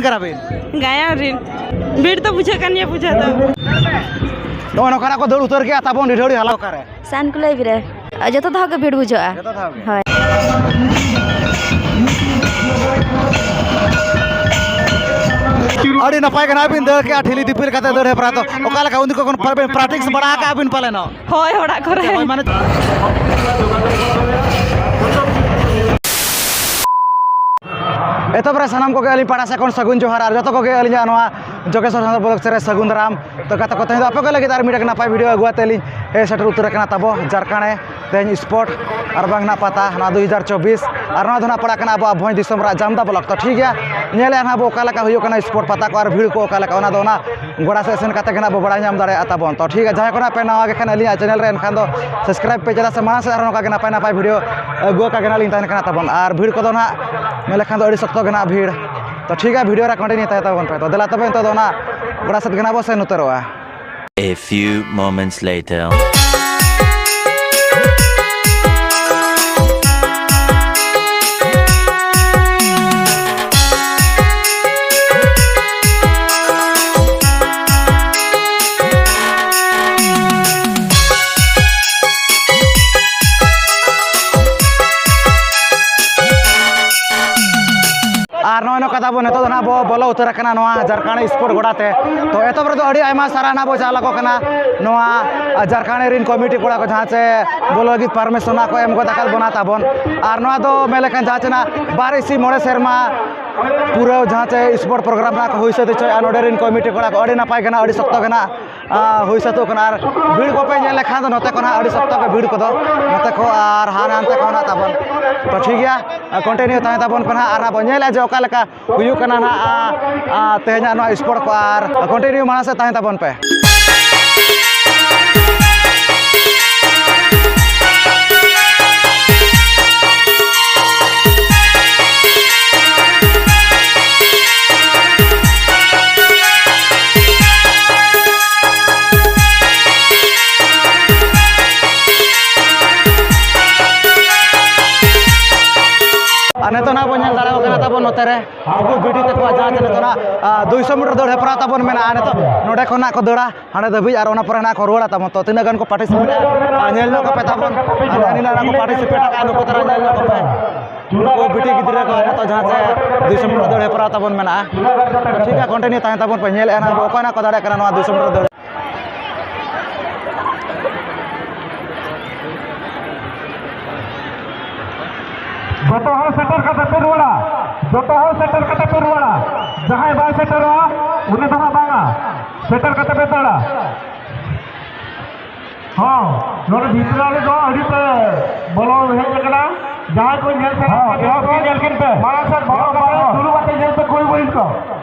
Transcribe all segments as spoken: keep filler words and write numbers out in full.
ᱠᱟᱱᱟᱵᱤᱱ? ᱜᱟᱭᱟᱱ ᱨᱤᱱ᱾ ᱵᱷᱤᱲ ᱫᱚ ᱵᱩᱡᱷᱟᱹᱜ ᱠᱟᱱ ᱜᱮᱭᱟ, ᱵᱩᱡᱷᱟᱹᱣ ᱫᱚ᱾ ᱱᱚᱜᱼᱚᱭ ᱱᱚᱝᱠᱟᱱᱟᱜ ᱠᱚ ᱫᱟᱹᱲ ᱩᱛᱟᱹᱨ ᱠᱮᱜᱼᱟ ᱛᱟᱵᱚᱱ ᱰᱤᱰᱷᱟᱹᱣᱲᱤ ᱦᱟᱞᱟ ᱚᱠᱟᱨᱮ? ᱥᱟᱱᱠᱩᱞᱟᱹᱭ ᱵᱤᱨᱮ᱾ ᱡᱚᱛᱚ ᱫᱷᱟᱣ ᱜᱮ ᱵᱷᱤᱲ ᱵᱩᱡᱷᱟᱹᱜᱼᱟ᱾ ᱡᱚᱛᱚ ᱫᱷᱟᱣ ᱜᱮ᱾ ᱦᱳᱭ᱾ ᱟᱹᱰᱤ ᱱᱟᱯᱟᱭ ᱜᱮ ᱱᱟᱦᱟᱜ ᱵᱤᱱ ᱫᱟᱹᱲ ᱠᱮᱜᱼᱟ, ᱴᱷᱤᱞᱤ ᱫᱤᱯᱤᱞ ᱠᱟᱛᱮ ᱫᱟᱹᱲ ᱦᱮᱯᱨᱟᱣ ᱫᱚ᱾ ᱚᱠᱟ ᱞᱮᱠᱟ ᱩᱱ ᱠᱚ ᱠᱷᱚᱱ ᱯᱨᱮᱠᱴᱤᱥ ᱵᱟᱲᱟ ᱟᱠᱟᱜᱼᱟ ᱵᱤᱱ ᱯᱟᱞᱮᱱᱚᱜ? ᱦᱳᱭ, ᱚᱲᱟᱜ ᱠᱚᱨᱮ᱾ ᱦᱳᱭ, ᱢᱟᱱᱮ ᱮᱛᱚᱦᱚᱵ ᱨᱮ ᱥᱟᱱᱟᱢ ᱠᱚᱜᱮ ᱟᱹᱞᱤᱧ ᱯᱟᱦᱴᱟ ᱥᱮᱫ ᱠᱷᱚᱱ ᱥᱟᱹᱜᱩᱱ ᱡᱚᱦᱟᱨ, ᱟᱨ ᱡᱚᱛᱚ ᱠᱚᱜᱮ ᱟᱹᱞᱤᱧᱟᱜ ᱱᱚᱣᱟ ᱡᱳᱜᱮᱥᱣᱚᱨ ᱥᱟᱱᱛᱟᱲ ᱵᱞᱚᱜᱽ ᱨᱮ ᱥᱟᱹᱜᱩᱱ ᱫᱟᱨᱟᱢ᱾ ᱛᱚ ᱜᱟᱛᱮ ᱠᱚ, ᱛᱮᱦᱮᱧ ᱫᱚ ᱟᱯᱮ ᱠᱚ ᱞᱟᱹᱜᱤᱫ ᱟᱨ ᱢᱤᱫᱴᱟᱝ ᱱᱟᱯᱟᱭ ᱵᱷᱤᱰᱤᱭᱳ ᱟᱹᱜᱩ ᱠᱟᱛᱮ ᱞᱤᱧ, ᱮ, ᱥᱮᱴᱮᱨ ᱩᱛᱟᱹᱨ ᱟᱠᱟᱱᱟ ᱛᱟᱵᱚ ᱡᱟᱨᱠᱟᱬᱮ᱾ ᱛᱮᱦᱮᱧ ᱥᱯᱳᱨᱴ ᱟᱨ ᱵᱟᱝ ᱱᱟᱜ ᱯᱟᱛᱟ, ᱱᱚᱣᱟ ᱫᱩ ᱦᱟᱡᱟᱨ ᱪᱚᱵᱵᱤᱥ, ᱟᱨ ᱱᱚᱣᱟ ᱫᱚ ᱱᱟᱜ ᱯᱟᱲᱟᱜ ᱠᱟᱱᱟ ᱟᱵᱚᱣᱟᱜ ᱵᱷᱚᱸᱡᱽ ᱫᱤᱥᱚᱢ ᱨᱮᱭᱟᱜ ᱡᱟᱢᱫᱟ ᱵᱞᱚᱠ᱾ ᱛᱚ ᱴᱷᱤᱠ ᱜᱮᱭᱟ, ᱧᱮᱞᱮᱫᱼᱟ ᱱᱟᱜ ᱵᱚ ᱚᱠᱟ ᱞᱮᱠᱟ ᱦᱩᱭᱩᱜ ᱠᱟᱱᱟ ᱥᱯᱳᱨᱴ ᱯᱟᱛᱟ ᱠᱚ ᱟᱨ ᱵᱷᱤᱲ ᱠᱚ ᱚᱠᱟ ᱞᱮᱠᱟ, ᱚᱱᱟ ᱫᱚ ᱚᱱᱟ ᱜᱚᱲᱟ ᱥᱮᱫ ᱥᱮᱱ ᱠᱟᱛᱮ ᱜᱮ ᱱᱟᱜ ᱵᱚ ᱵᱟᱲᱟᱭ ᱧᱟᱢ ᱫᱟᱲᱮᱭᱟᱜᱼᱟ ᱛᱟᱵᱚᱱ᱾ ᱛᱚ ᱴᱷᱤᱠ ᱜᱮᱭᱟ, ᱡᱟᱦᱟᱸᱭ ᱠᱚ ᱱᱟᱜ ᱯᱮ ᱱᱟᱣᱟ ᱜᱮ ᱠᱷᱟᱱ ᱟᱹᱞᱤᱧᱟᱜ ᱪᱮᱱᱮᱞ ᱨᱮ, ᱮᱱᱠᱷᱟᱱ ᱫᱚ ᱥᱟᱵᱥᱠᱨᱟᱭᱤᱵᱽ ᱯᱮ, ᱪᱮᱫᱟᱜ ᱥᱮ ᱢᱟᱲᱟᱝ ᱥᱮᱫ ᱟᱨᱦᱚᱸ ᱱᱚᱝᱠᱟ ᱜᱮ ᱱᱟᱯᱟᱭ ᱱᱟᱯᱟᱭ ᱵᱷᱤᱰᱤᱭᱳ ᱟᱹᱜᱩ ᱟᱠᱟ ᱜᱮ ᱱᱟᱜ ᱞᱤᱧ ᱛᱟᱦᱮᱱ ᱠᱟᱱᱟ ᱛᱟᱵᱚᱱ᱾ ᱟᱨ ᱵᱷᱤᱲ ᱠᱚᱫᱚ ᱱᱟᱜ ᱢᱮᱱ ᱞᱮᱠᱷᱟᱱ ᱫᱚ ᱟᱹᱰᱤ ᱥᱚᱠᱛᱚ ᱜᱮ ᱱᱟᱜ ᱵᱷᱤᱲ᱾ ᱛᱚ ᱴᱷᱤᱠ ᱜᱮᱭᱟ, ᱵᱷᱤᱰᱤᱭᱳ ᱨᱮ ᱠᱚᱱᱴᱤᱱᱤᱭᱩ ᱛᱟᱦᱮᱸ ᱛᱟᱵᱚᱱ ᱯᱮ᱾ ᱛᱚ ᱫᱮᱞᱟ ᱛᱚᱵᱮ ᱱᱤᱛᱚᱜ ᱫᱚ ᱚᱱᱟ ᱜᱚᱲᱟ ᱥᱮᱫ ᱜᱮ ᱱᱟᱜ ᱵᱚ ᱥᱮᱱ ᱩᱛᱟᱹᱨᱚᱜᱼᱟ᱾ A few moments later. ᱟᱨ ᱱᱚᱜᱼᱚᱭ ᱱᱚᱝᱠᱟ ᱛᱟᱵᱚ ᱱᱤᱛᱚᱜ ᱫᱚ ᱱᱟᱦᱟᱜ ᱵᱚ ᱵᱚᱞᱚ ᱩᱛᱟᱹᱨ ᱟᱠᱟᱱᱟ ᱱᱚᱣᱟ ᱡᱟᱨᱠᱟᱬᱮ ᱥᱯᱳᱨᱴ ᱜᱚᱰᱟ ᱛᱮ᱾ ᱛᱚ ᱮᱛᱚᱦᱚᱵ ᱨᱮᱫᱚ ᱟᱹᱰᱤ ᱟᱭᱢᱟ ᱥᱟᱨᱦᱟᱣ ᱱᱟᱦᱟᱜ ᱵᱚ ᱪᱟᱞ ᱟᱠᱚ ᱠᱟᱱᱟ ᱱᱚᱣᱟ, ᱟ, ᱡᱟᱨᱠᱟᱬᱮ ᱨᱤᱱ ᱠᱚᱢᱤᱴᱤ ᱠᱚᱲᱟ ᱠᱚ, ᱡᱟᱦᱟᱸ ᱪᱮ ᱵᱚᱞᱚ ᱞᱟᱹᱜᱤᱫ ᱯᱟᱨᱢᱤᱥᱚᱱ ᱱᱟᱦᱟᱜ ᱠᱚ ᱮᱢ ᱜᱚᱫ ᱟᱠᱟᱫ ᱵᱚᱱᱟ ᱛᱟᱵᱚᱱ᱾ ᱟᱨ ᱱᱚᱣᱟ ᱫᱚ ᱢᱮᱱ ᱞᱮᱠᱷᱟᱱ ᱡᱟᱦᱟᱸ ᱪᱮ ᱱᱟᱦᱟᱜ ᱵᱟᱨ ᱤᱥᱤ ᱢᱚᱬᱮ ᱥᱮᱨᱢᱟ ᱯᱩᱨᱟᱹᱣ ᱡᱟᱦᱟᱸ ᱪᱮ ᱥᱯᱳᱨᱴ ᱯᱨᱳᱜᱨᱟᱢ ᱱᱟᱦᱟᱜ ᱠᱚ ᱦᱩᱭ ᱥᱟᱹᱛ ᱦᱚᱪᱚᱭᱮᱫᱼᱟ ᱱᱚᱰᱮ ᱨᱤᱱ ᱠᱚᱢᱤᱴᱤ ᱠᱚᱲᱟ ᱠᱚ᱾ ᱟᱹᱰᱤ ᱱᱟᱯᱟᱭ ᱜᱮ ᱱᱟᱦᱟᱜ, ᱟᱹᱰᱤ ᱥᱚᱠᱛᱚ ᱜᱮ ᱱᱟᱦᱟᱜ ᱟ, ᱦᱩᱭ ᱥᱟᱹᱛᱚᱜ ᱠᱟᱱᱟ᱾ ᱟᱨ ᱵᱷᱤᱲ ᱠᱚᱯᱮ ᱧᱮᱞ ᱞᱮᱠᱷᱟᱱ ᱫᱚ ᱱᱚᱛᱮ ᱠᱷᱚᱱ ᱦᱟᱸᱜ ᱟᱹᱰᱤ ᱥᱚᱠᱛᱚ ᱜᱮ ᱵᱷᱤᱲ ᱠᱚᱫᱚ, ᱱᱚᱛᱮ ᱠᱷᱚᱱ ᱟᱨ ᱦᱟᱱᱮ ᱦᱟᱱᱛᱮ ᱠᱷᱚᱱ ᱦᱟᱸᱜ ᱛᱟᱵᱚᱱ᱾ ᱛᱚ ᱴᱷᱤᱠ ᱜᱮᱭᱟ, ᱠᱚᱱᱴᱤᱱᱤᱭᱩ ᱛᱟᱦᱮᱸ ᱛᱟᱵᱚᱱ ᱯᱮ ᱱᱟᱦᱟᱜ, ᱟᱨ ᱦᱟᱸᱜ ᱵᱚᱱ ᱧᱮᱞᱟ ᱡᱮ ᱚᱠᱟ ᱞᱮᱠᱟ ᱦᱩᱭᱩᱜ ᱠᱟᱱᱟ ᱱᱟᱦᱟᱜ, ᱟ, ᱟ, ᱛᱮᱦᱮᱧᱟᱜ ᱱᱚᱣᱟ ᱥᱯᱳᱨᱴ ᱠᱚ, ᱟᱨ ᱠᱚᱱᱴᱤᱱᱤᱭᱩ ᱢᱟᱲᱟᱝ ᱥᱮᱫ ᱛᱟᱦᱮᱸ ᱛᱟᱵᱚᱱ ᱯᱮ᱾ ᱟᱨ ᱱᱤᱛᱚᱜ ᱱᱟᱜ ᱵᱚᱱ ᱧᱮᱞ ᱫᱟᱲᱮᱭᱟᱠᱚ ᱠᱟᱱᱟ ᱛᱟᱵᱚᱱ ᱱᱚᱛᱮ ᱨᱮ ᱩᱱᱠᱩ ᱵᱤᱴᱤ ᱛᱟᱠᱚᱣᱟᱜ ᱡᱟᱦᱟᱸ ᱪᱮ ᱱᱤᱛᱚᱜ ᱱᱟᱜ, ᱟ, ᱫᱩᱭᱥᱚ ᱢᱤᱴᱟᱨ ᱫᱟᱹᱲ ᱦᱮᱯᱨᱟᱣ ᱛᱟᱵᱚᱱ ᱢᱮᱱᱟᱜᱼᱟ᱾ ᱱᱤᱛᱚᱜ ᱱᱚᱸᱰᱮ ᱠᱷᱚᱱ ᱱᱟᱜ ᱠᱚ ᱫᱟᱹᱲᱟ ᱦᱟᱸᱰᱮ ᱫᱷᱟᱹᱵᱤᱡ ᱟᱨ ᱚᱱᱟ ᱯᱚᱨᱮ ᱱᱟᱜ ᱠᱚ ᱨᱩᱣᱟᱹᱲᱟ ᱛᱟᱵᱚᱱ᱾ ᱛᱚ ᱛᱤᱱᱟᱹᱜ ᱜᱟᱱ ᱠᱚ ᱯᱟᱨᱴᱤᱥᱤᱯᱮᱴᱟ, ᱟ, ᱧᱮᱞ ᱧᱚᱜ ᱠᱚᱯᱮ ᱛᱟᱵᱚᱱ᱾ ᱟᱨ ᱦᱟᱹᱱᱤ ᱱᱟᱜ ᱠᱚ ᱯᱟᱨᱴᱤᱥᱤᱯᱮᱴ ᱟᱠᱟᱫᱼᱟ, ᱱᱩᱠᱩ ᱛᱟᱨᱟ ᱧᱮᱞ ᱧᱚᱜ ᱠᱚᱯᱮ᱾ ᱱᱩᱠᱩ ᱵᱤᱴᱤ ᱜᱤᱫᱽᱨᱟᱹ ᱠᱚ ᱱᱤᱛᱚᱜ ᱡᱟᱦᱟᱸ ᱪᱮ ᱫᱩᱭᱥᱚ ᱢᱤᱴᱟᱨ ᱫᱟᱹᱲ ᱦᱮᱯᱨᱟᱣ ᱛᱟᱵᱚᱱ ᱢᱮᱱᱟᱜᱼᱟ᱾ ᱴᱷᱤᱠ ᱜᱮᱭᱟ, ᱠᱚᱱᱴᱤᱱᱤᱭᱩ ᱛᱟᱦᱮᱱ ᱛᱟᱵᱚᱱ ᱯᱮ, ᱧᱮᱞᱮᱫᱼᱟ ᱱᱟᱜ ᱵᱚ ᱚᱠᱚᱭ ᱱᱟᱜ ᱠᱚ ᱫᱟᱲᱮᱭᱟᱜ ᱠᱟᱱᱟ ᱱᱚᱣᱟ ᱫᱩᱭᱥᱚ ᱢᱤᱴᱟᱨ ᱫᱟᱹᱲ᱾ ᱡᱚᱛᱚ ᱦᱚᱲ ᱥᱮᱴᱮᱨ ᱠᱟᱛᱮ ᱯᱮ ᱨᱩᱣᱟᱹᱲᱟ, ᱡᱚᱛᱚ ᱦᱚᱲ ᱥᱮᱴᱮᱨ ᱠᱟᱛᱮ ᱯᱮ ᱨᱩᱣᱟᱹᱲᱟ᱾ ᱡᱟᱦᱟᱸᱭ ᱵᱟᱭ ᱥᱮᱴᱮᱨᱚᱜᱼᱟ, ᱩᱱᱤ ᱫᱚ ᱦᱟᱸᱜ ᱵᱟᱝᱟ, ᱥᱮᱴᱮᱨ ᱠᱟᱛᱮ ᱯᱮ ᱫᱟᱹᱲᱟ᱾ ᱦᱚᱸ, ᱱᱚᱰᱮ ᱵᱷᱤᱛᱨᱤ ᱨᱮᱫᱚ ᱟᱹᱰᱤ ᱯᱮ ᱵᱚᱞᱚ ᱦᱮᱡ ᱟᱠᱟᱱᱟ᱾ ᱡᱟᱦᱟᱸᱭ ᱠᱚ ᱧᱮᱞ ᱥᱟᱱᱟ ᱦᱚᱸ, ᱠᱚᱣᱟ, ᱮᱦᱚᱵ ᱜᱮ ᱧᱮᱞ ᱠᱤᱱ ᱯᱮ᱾ ᱢᱟᱲᱟᱝ ᱥᱮᱫ ᱵᱚᱞᱚ ᱠᱟᱛᱮ ᱫᱩᱲᱩᱵ ᱠᱟᱛᱮ ᱧᱮᱞ ᱯᱮ, ᱠᱩᱲᱤ ᱵᱚᱭᱤᱥ ᱠᱚ᱾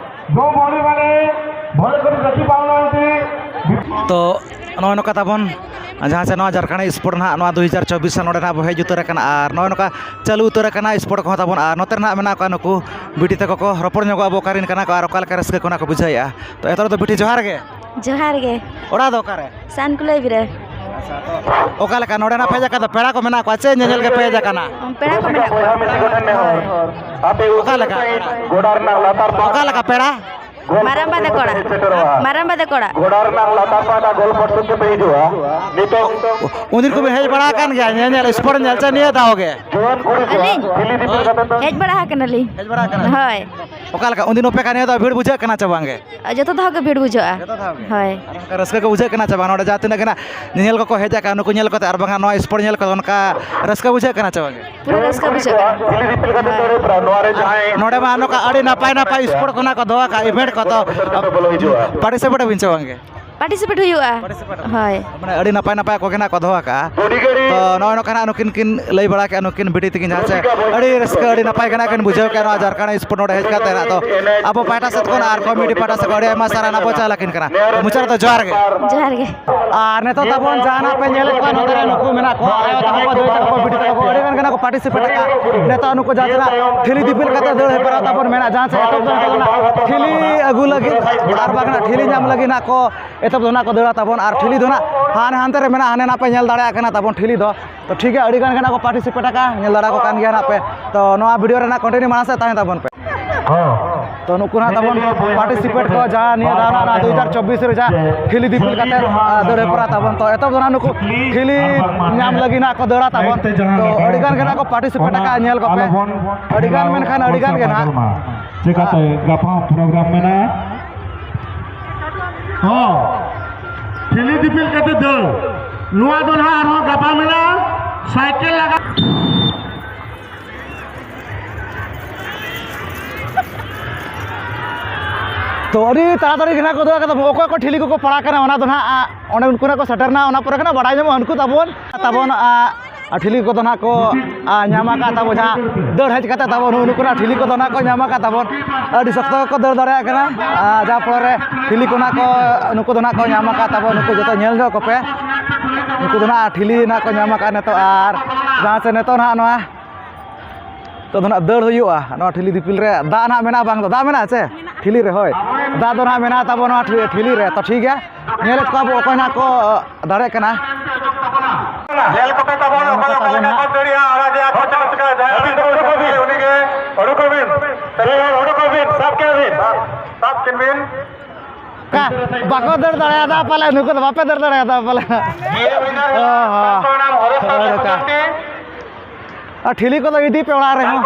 ᱫᱚ ᱵᱚᱞᱤ ᱢᱟᱱᱮ ᱵᱷᱚᱞᱮ ᱠᱚᱨᱮ ᱜᱟᱛᱮ ᱯᱟᱣᱱᱟ ᱦᱚᱸᱛᱮ᱾ ᱛᱚ ᱱᱚᱜᱼᱚᱭ ᱱᱚᱝᱠᱟ ᱛᱟᱵᱚᱱ ᱡᱟᱦᱟᱸ ᱥᱮ ᱱᱚᱣᱟ ᱡᱷᱟᱲᱠᱷᱚᱸᱰ ᱥᱯᱳᱨᱴ ᱱᱟᱦᱟᱜ ᱱᱚᱣᱟ ᱫᱩ ᱦᱟᱡᱟᱨ ᱪᱚᱵᱵᱤᱥ ᱥᱟᱞ ᱱᱚᱰᱮ ᱱᱟᱦᱟᱜ ᱵᱚ ᱦᱮᱡ ᱩᱛᱟᱹᱨ ᱟᱠᱟᱱᱟ ᱟᱨ ᱱᱚᱜᱼᱚᱭ ᱱᱚᱝᱠᱟ ᱪᱟᱹᱞᱩ ᱩᱛᱟᱹᱨ ᱟᱠᱟᱱᱟ ᱥᱯᱳᱨᱴ ᱠᱚᱦᱚᱸ ᱛᱟᱵᱚᱱ᱾ ᱟᱨ ᱱᱚᱛᱮ ᱨᱮ ᱱᱟᱦᱟᱜ ᱢᱮᱱᱟᱜ ᱠᱚᱣᱟ ᱱᱩᱠᱩ ᱵᱤᱴᱤ ᱛᱟᱠᱚ ᱠᱚ, ᱨᱚᱯᱚᱲ ᱧᱚᱜᱚᱜ ᱟᱵᱚ ᱚᱠᱟ ᱨᱮᱱ ᱠᱟᱱᱟ ᱠᱚ ᱟᱨ ᱚᱠᱟ ᱞᱮᱠᱟ ᱨᱟᱹᱥᱠᱟᱹ ᱠᱚ ᱱᱟᱦᱟᱜ ᱠᱚ ᱵᱩᱡᱷᱟᱹᱣᱮᱫᱼᱟ᱾ ᱛᱚ ᱮᱛᱚᱦᱚᱵ ᱫᱚ ᱵᱤᱴᱤ ᱡᱚᱦᱟᱨ ᱜᱮ᱾ ᱡᱚᱦᱟᱨ ᱜᱮ᱾ ᱚᱲᱟᱜ ᱫᱚ ᱚᱠᱟᱨᱮ? ᱥᱟᱱᱠᱩᱞᱟᱹᱭ ᱵᱤᱨᱟᱹ᱾ ᱚᱠᱟ ᱞᱮᱠᱟ ᱱᱚᱰᱮ ᱱᱟᱜ ᱯᱮ ᱦᱮᱡ ᱟᱠᱟᱱ ᱫᱚ, ᱯᱮᱲᱟ ᱠᱚ ᱢᱮᱱᱟᱜ ᱠᱚᱣᱟ ᱪᱮ ᱧᱮᱧᱮᱞ ᱜᱮ ᱯᱮ ᱦᱮᱡ ᱟᱠᱟᱱᱟ? ᱯᱮᱲᱟ ᱠᱚ ᱢᱮᱱᱟᱜ ᱠᱚᱣᱟ᱾ ᱦᱳᱭ᱾ ᱚᱠᱟ ᱞᱮᱠᱟ? ᱚᱠᱟ ᱞᱮᱠᱟ ᱯᱮᱲᱟ? ᱢᱟᱨᱟᱝᱵᱟ ᱛᱟᱠᱚ ᱚᱲᱟᱜ᱾ ᱢᱟᱨᱟᱝᱵᱟ ᱛᱟᱠᱚ ᱚᱲᱟᱜ᱾ ᱜᱚᱰᱟ ᱨᱮᱱᱟᱜ ᱞᱟᱛᱟᱨ ᱯᱟᱦᱴᱟ ᱜᱳᱞ ᱯᱚᱴ ᱥᱮᱫ ᱛᱮᱯᱮ ᱦᱤᱡᱩᱜᱼᱟ᱾ ᱱᱤᱛᱚᱜ ᱩᱱᱫᱤᱱ ᱠᱚᱵᱤᱱ ᱦᱮᱡ ᱵᱟᱲᱟ ᱟᱠᱟᱱ ᱜᱮᱭᱟ ᱧᱮᱧᱮᱞ ᱥᱯᱳᱨᱴ ᱧᱮᱞ ᱪᱮ ᱱᱤᱭᱟᱹ ᱫᱷᱟᱣ ᱜᱮ? ᱡᱩᱣᱟᱹᱱ ᱠᱩᱲᱤ ᱠᱚᱲᱟ ᱟᱹᱞᱤᱧ? ᱛᱷᱤᱞᱤ ᱫᱤᱯᱤᱞ ᱠᱟᱛᱮ ᱯᱮ ᱦᱮᱡ ᱵᱟᱲᱟ ᱟᱠᱟᱱᱟᱞᱤᱧ᱾ ᱦᱮᱡ ᱵᱟᱲᱟ ᱟᱠᱟᱱᱟ? ᱦᱳᱭ᱾ ᱚᱠᱟ ᱞᱮᱠᱟ ᱩᱱᱫᱤᱱ ᱚᱯᱮᱠᱟ ᱱᱤᱭᱟᱹ ᱫᱷᱟᱣ ᱵᱷᱤᱲ ᱵᱩᱡᱷᱟᱹᱜ ᱠᱟᱱᱟ ᱪᱮ ᱵᱟᱝ ᱜᱮ? ᱡᱚᱛᱚ ᱫᱷᱟᱣ ᱜᱮ ᱵᱷᱤᱲ ᱵᱩᱡᱷᱟᱹᱜᱼᱟ᱾ ᱡᱚᱛᱚ ᱫᱷᱟᱣ ᱜᱮ? ᱦᱳᱭ᱾ ᱟᱨ ᱚᱱᱠᱟ ᱨᱟᱹᱥᱠᱟᱹ ᱠᱚ ᱵᱩᱡᱷᱟᱹᱜ ᱠᱟᱱᱟ ᱪᱮ ᱵᱟᱝ? ᱱᱚᱰᱮ ᱡᱟᱦᱟᱸ ᱛᱤᱱᱟᱹᱜ ᱜᱮ ᱱᱟᱜ ᱧᱮᱧᱮᱞ ᱠᱚᱠᱚ ᱦᱮᱡ ᱟᱠᱟᱱ, ᱱᱩᱠᱩ ᱧᱮᱞ ᱠᱟᱛᱮ ᱟᱨ ᱵᱟᱝᱟ ᱱᱚᱣᱟ ᱥᱯᱳᱨᱴ ᱧᱮᱞ ᱠᱟᱛᱮ ᱚᱱᱠᱟ ᱨᱟᱹᱥᱠᱟᱹ ᱵᱩᱡᱷᱟᱹᱜ ᱠᱟᱱᱟ ᱪᱮ ᱵᱟᱝ ᱜᱮ? ᱯᱩᱨᱟᱹ ᱨᱟᱹᱥᱠᱟᱹ ᱵᱩᱡᱷᱟᱹᱜ ᱠᱟᱱᱟ᱾ ᱦᱳᱭ᱾ ᱱᱚᱰᱮ ᱢᱟ ᱱᱚᱝᱠᱟ ᱟᱹᱰᱤ ᱱᱟᱯᱟᱭ ᱱᱟᱯᱟᱭ ᱥᱯᱳᱨᱴ ᱠᱷᱚᱱᱟᱜ ᱠᱚ ᱫᱚᱦᱚ ᱟᱠᱟᱫ ᱤᱵᱷᱮᱱᱴ ᱠᱚ, ᱛᱚ ᱯᱟᱨᱴᱤᱥᱤᱯᱮᱴ ᱟᱹᱵᱤᱱ ᱪᱮ ᱵᱟᱝ ᱜᱮ? ᱯᱟᱨᱴᱤᱥᱤᱯᱮᱴ ᱦᱩᱭᱩᱜᱼᱟ᱾ ᱯᱟᱨᱴᱤᱥᱤᱯᱮᱴ ᱟᱹᱵᱤᱱ? ᱦᱳᱭ᱾ ᱢᱟᱱᱮ ᱟᱹᱰᱤ ᱱᱟᱯᱟᱭ ᱱᱟᱯᱟᱭ ᱠᱚᱜᱮ ᱱᱟᱜ ᱠᱚ ᱫᱚᱦᱚ ᱟᱠᱟᱫᱼᱟ᱾ ᱛᱚ ᱱᱚᱜᱼᱚᱭ ᱱᱚᱝᱠᱟ ᱱᱟᱜ ᱱᱩᱠᱤᱱ ᱠᱤᱱ ᱞᱟᱹᱭ ᱵᱟᱲᱟ ᱠᱮᱫᱼᱟ, ᱱᱩᱠᱤᱱ ᱵᱤᱴᱤ ᱛᱟᱹᱠᱤᱱ ᱡᱟᱦᱟᱸ ᱪᱮ ᱟᱹᱰᱤ ᱨᱟᱹᱥᱠᱟᱹ ᱟᱹᱰᱤ ᱱᱟᱯᱟᱭ ᱜᱮ ᱱᱟᱜ ᱠᱤᱱ ᱵᱩᱡᱷᱟᱹᱣ ᱠᱮᱫᱼᱟ ᱱᱚᱣᱟ ᱡᱷᱟᱲᱠᱷᱚᱸᱰ ᱥᱯᱳᱨᱴ ᱱᱚᱰᱮ ᱦᱮᱡ ᱠᱟᱛᱮ ᱱᱟᱜ᱾ ᱛᱚ ᱟᱵᱚ ᱯᱟᱦᱴᱟ ᱥᱮᱫ ᱠᱷᱚᱱ ᱟᱨ ᱠᱚᱢᱤᱴᱤ ᱯᱟᱦᱴᱟ ᱥᱮᱫ ᱠᱷᱚᱱ ᱟᱹᱰᱤ ᱟᱭᱢᱟ ᱥᱟᱨᱦᱟᱣ ᱱᱟᱜ ᱵᱚ ᱪᱟᱞ ᱟᱹᱠᱤᱱ ᱠᱟᱱᱟ᱾ ᱢᱩᱪᱟᱹᱫ ᱨᱮᱫᱚ ᱡᱚᱦᱟᱨ ᱜᱮ᱾ ᱡᱚᱦᱟᱨ ᱜᱮ᱾ ᱟᱨ ᱱᱤᱛᱚᱜ ᱛᱟᱵᱚᱱ ᱡᱟᱦᱟᱱᱟᱜ ᱯᱮ ᱧᱮᱞᱮᱫ ᱠᱚᱣᱟ, ᱱᱚᱛᱮ ᱨᱮ ᱱᱩᱠᱩ ᱢᱮᱱᱟᱜ ᱠᱚᱣᱟ, ᱟᱭᱳ ᱛᱟᱠᱚ ᱠᱚ, ᱫᱟᱹᱭ ᱛᱟᱠᱚ ᱠᱚ, ᱵᱤᱴᱤ ᱛᱟᱠᱚ ᱠᱚ, ᱟᱹᱰᱤ ᱜᱟᱱ ᱜᱮ ᱱᱟᱜ ᱠᱚ ᱯᱟᱨᱴᱤᱥᱤᱯᱮᱴ ᱟᱠᱟᱫᱼᱟ᱾ ᱱᱤᱛᱚᱜ ᱱᱩᱠᱩ ᱡᱟᱦᱟᱸ ᱛᱤᱱᱟᱹᱜ ᱴᱷᱤᱞᱤ ᱫᱤᱯᱤᱞ ᱠᱟᱛᱮ ᱫᱟᱹᱲ ᱦᱮᱯᱨᱟᱣ ᱛᱟᱵᱚᱱ ᱢᱮᱱᱟᱜᱼᱟ, ᱡᱟᱦᱟᱸ ᱪᱮ ᱮᱛᱚᱦᱚᱵ ᱫᱚ ᱱᱤᱛᱚᱜ ᱫᱚ ᱱᱟᱜ ᱴᱷᱤᱞᱤ ᱟᱹᱜᱩ ᱞᱟᱹᱜᱤᱫ ᱟᱨ ᱵᱟᱝ ᱱᱟᱜ ᱴᱷᱤᱞᱤ ᱧᱟᱢ ᱞᱟᱹᱜᱤᱫ ᱱᱟᱜ ᱠᱚ ᱮᱛᱚᱦᱚᱵ ᱫᱚ ᱱᱟᱜ ᱠᱚ ᱫᱟᱹᱲᱟ ᱛᱟᱵᱚᱱ᱾ ᱟᱨ ᱴᱷᱤᱞᱤ ᱫᱚ ᱱᱟᱜ ᱦᱟᱱᱮ ᱦᱟᱱᱛᱮ ᱨᱮ ᱢᱮᱱᱟᱜᱼᱟ, ᱦᱟᱱᱮ ᱱᱟᱜ ᱯᱮ ᱧᱮᱞ ᱫᱟᱲᱮᱭᱟᱜ ᱠᱟᱱᱟ ᱛᱟᱵᱚᱱ ᱴᱷᱤᱞᱤ ᱫᱚ᱾ ᱛᱚ ᱴᱷᱤᱠ ᱜᱮᱭᱟ, ᱟᱹᱰᱤ ᱜᱟᱱ ᱜᱮ ᱱᱟᱜ ᱠᱚ ᱯᱟᱨᱴᱤᱥᱤᱯᱮᱴ ᱟᱠᱟᱫᱼᱟ, ᱧᱮᱞ ᱫᱟᱲᱮ ᱠᱚ ᱠᱟᱱ ᱜᱮᱭᱟ ᱱᱟᱜ ᱯᱮ᱾ ᱛᱚ ᱱᱚᱣᱟ ᱵᱷᱤᱰᱤᱭᱳ ᱨᱮᱱᱟᱜ ᱠᱚᱱᱴᱤᱱᱤᱭᱩ ᱢᱟᱲᱟᱝ ᱥᱮᱫ ᱛᱟᱦᱮᱸ ᱛᱟᱵᱚᱱ ᱯᱮ᱾ ᱛᱚ ᱱᱩᱠᱩ ᱱᱟᱜ ᱛᱟᱵᱚᱱ ᱯᱟᱨᱴᱤᱥᱤᱯᱮᱴ ᱠᱚ ᱡᱟᱦᱟᱸ ᱱᱤᱭᱟᱹ ᱫᱷᱟᱣ ᱱᱟᱜ ᱫᱩ ᱦᱟᱡᱟᱨ ᱪᱚᱵᱵᱤᱥ ᱨᱮ ᱡᱟᱦᱟᱸ ᱴᱷᱤᱞᱤ ᱫᱤᱯᱤᱞ ᱠᱟᱛᱮ, ᱟᱨ, ᱫᱟᱹᱲ ᱦᱮᱯᱨᱟᱣ ᱛᱟᱵᱚᱱ᱾ ᱛᱚ ᱮᱛᱚᱦᱚᱵ ᱫᱚ ᱱᱟᱜ ᱱᱩᱠᱩ ᱴᱷᱤᱞᱤ ᱧᱟᱢ ᱞᱟᱹᱜᱤᱫ ᱱᱟᱜ ᱠᱚ ᱫᱟᱹᱲᱟ ᱛᱟᱵᱚᱱ᱾ ᱛᱚ ᱟᱹᱰᱤ ᱜᱟᱱ ᱜᱮ ᱱᱟᱜ ᱠᱚ ᱯᱟᱨᱴᱤᱥᱤᱯᱮᱴ ᱟᱠᱟᱫᱼᱟ, ᱧᱮᱞ ᱠᱚᱯᱮ᱾ ᱟᱹᱰᱤ ᱜᱟᱱ, ᱢᱮᱱᱠᱷᱟᱱ ᱟᱹᱰᱤ ᱜᱟᱱ ᱜᱮ ᱱᱟᱜ᱾ ᱪᱮᱠᱟᱛᱮ ᱜᱟᱯᱟ ᱯᱨᱳᱜᱨᱟᱢ ᱢᱮᱱᱟᱜᱼᱟ? ᱦᱚᱸ, ᱴᱷᱤᱞᱤ ᱫᱤᱯᱤᱞ ᱠᱟᱛᱮ ᱫᱟᱹᱲ᱾ ᱱᱚᱣᱟ ᱫᱚ ᱱᱟᱦᱟᱜ ᱟᱨᱦᱚᱸ ᱜᱟᱯᱟ ᱢᱮᱱᱟᱜᱼᱟ, ᱥᱟᱭᱠᱮᱞ ᱞᱟᱜᱟ᱾ ᱛᱚ ᱟᱹᱰᱤ ᱛᱟᱲᱟᱛᱟᱲᱤ ᱜᱮ ᱱᱟᱦᱟᱜ ᱠᱚ ᱫᱟᱹᱲ ᱠᱟᱫᱟ᱾ ᱚᱠᱚᱭ ᱠᱚ ᱴᱷᱤᱞᱤ ᱠᱚᱠᱚ ᱯᱟᱲᱟᱜ ᱠᱟᱱᱟ, ᱚᱱᱟ ᱫᱚ ᱱᱟᱦᱟᱜ, ᱟ, ᱚᱸᱰᱮ ᱩᱱᱠᱩ ᱱᱟᱦᱟᱜ ᱠᱚ ᱥᱮᱴᱮᱨᱱᱟ, ᱚᱱᱟ ᱯᱚᱨᱮ ᱠᱷᱚᱱᱟᱜ ᱵᱟᱲᱟᱭ ᱧᱟᱢᱚᱜᱼᱟ᱾ ᱩᱱᱠᱩ ᱛᱟᱵᱚᱱ, ᱛᱟᱵᱚᱱ, ᱟ, ᱟᱨ ᱴᱷᱤᱞᱤ ᱠᱚᱫᱚ ᱱᱟᱦᱟᱜ ᱠᱚ, ᱟ, ᱧᱟᱢ ᱟᱠᱟᱫ ᱛᱟᱵᱚ, ᱡᱟᱦᱟᱸ ᱫᱟᱹᱲ ᱦᱮᱡ ᱠᱟᱛᱮ ᱛᱟᱵᱚ ᱱᱩᱜᱼᱩ ᱱᱩᱠᱩ ᱱᱟᱦᱟᱜ ᱴᱷᱤᱞᱤ ᱠᱚᱫᱚ ᱱᱟᱦᱟᱜ ᱠᱚ ᱧᱟᱢ ᱟᱠᱟᱫ ᱛᱟᱵᱚᱱ᱾ ᱟᱹᱰᱤ ᱥᱚᱠᱛᱚ ᱜᱮᱠᱚ ᱫᱟᱹᱲ ᱫᱟᱲᱮᱭᱟᱜ ᱠᱟᱱᱟ᱾ ᱟ, ᱡᱟᱦᱟᱸ ᱯᱚᱨᱮ ᱴᱷᱤᱞᱤ ᱠᱚ ᱱᱟᱦᱟᱜ ᱠᱚ, ᱱᱩᱠᱩ ᱫᱚ ᱱᱟᱦᱟᱜ ᱠᱚ ᱧᱟᱢ ᱟᱠᱟᱫ ᱛᱟᱵᱚ, ᱱᱩᱠᱩ ᱡᱚᱛᱚ ᱧᱮᱞ ᱧᱚᱜ ᱠᱚᱯᱮ᱾ ᱱᱩᱠᱩ ᱫᱚ ᱱᱟᱦᱟᱜ ᱴᱷᱤᱞᱤ ᱱᱟᱦᱟᱜ ᱠᱚ ᱧᱟᱢ ᱟᱠᱟᱫ ᱱᱤᱛᱚᱜ, ᱟᱨ ᱡᱟᱦᱟᱸ ᱥᱮ ᱱᱤᱛᱚᱜ ᱱᱟᱦᱟᱜ ᱱᱚᱣᱟ ᱛᱚ ᱫᱚ ᱱᱟᱜ ᱫᱟᱹᱲ ᱦᱩᱭᱩᱜᱼᱟ᱾ ᱱᱚᱣᱟ ᱴᱷᱤᱞᱤ ᱫᱤᱯᱤᱞ ᱨᱮ ᱫᱟᱜ ᱱᱟᱜ ᱢᱮᱱᱟᱜᱼᱟ, ᱵᱟᱝ ᱫᱚ ᱫᱟᱜ ᱢᱮᱱᱟᱜᱼᱟ ᱪᱮ? ᱴᱷᱤᱞᱤ ᱨᱮ, ᱦᱳᱭ, ᱫᱟᱜ ᱫᱚ ᱱᱟᱜ ᱢᱮᱱᱟᱜᱼᱟ ᱛᱟᱵᱚ ᱱᱚᱣᱟ ᱴᱷᱤ-, ᱴᱷᱤᱞᱤ ᱨᱮ᱾ ᱛᱚ ᱴᱷᱤᱠ ᱜᱮᱭᱟ, ᱧᱮᱞᱮᱫ ᱠᱚᱣᱟ ᱵᱚ ᱚᱠᱚᱭ ᱱᱟᱜ ᱠᱚ ᱫᱟᱲᱮᱜ ᱠᱟᱱᱟ᱾ ᱧᱮᱞ ᱠᱚᱯᱮ ᱛᱟᱵᱚᱱ, ᱚᱠᱚᱭ ᱚᱠᱟ ᱞᱮᱠᱟ ᱠᱚ ᱫᱟᱹᱲᱮᱜᱼᱟ, ᱚᱱᱟ ᱡᱮ ᱟᱠᱚ ᱪᱮᱫ ᱠᱚ ᱪᱤᱠᱟᱹᱭᱟ, ᱡᱟᱦᱟᱸᱭ ᱵᱤᱱ ᱫᱟᱹᱲ ᱠᱚ ᱵᱤᱱ, ᱩᱱᱤ ᱜᱮ ᱩᱰᱩᱠᱚᱜ ᱵᱤᱱ, ᱩᱰᱩᱠᱚᱜ ᱵᱤᱱ, ᱥᱟᱵ ᱠᱮᱫ ᱵᱤᱱ, ᱥᱟᱵ ᱠᱤᱱ ᱵᱤᱱ᱾ ᱠᱟ-, ᱵᱟᱠᱚ ᱫᱟᱹᱲ ᱫᱟᱲᱮᱭᱟᱫᱟ ᱯᱟᱞᱮ, ᱱᱩᱠᱩ ᱫᱚ ᱵᱟᱯᱮ ᱫᱟᱹᱲ ᱫᱟᱲᱮᱭᱟᱫᱟ ᱯᱟᱞᱮ᱾ ᱚ ᱦᱚᱸ᱾ ᱦᱳᱭ, ᱱᱚᱝᱠᱟ᱾ ᱟᱨ ᱴᱷᱤᱞᱤ ᱠᱚᱫᱚ ᱤᱫᱤ ᱯᱮ ᱚᱲᱟᱜ ᱨᱮᱦᱚᱸ᱾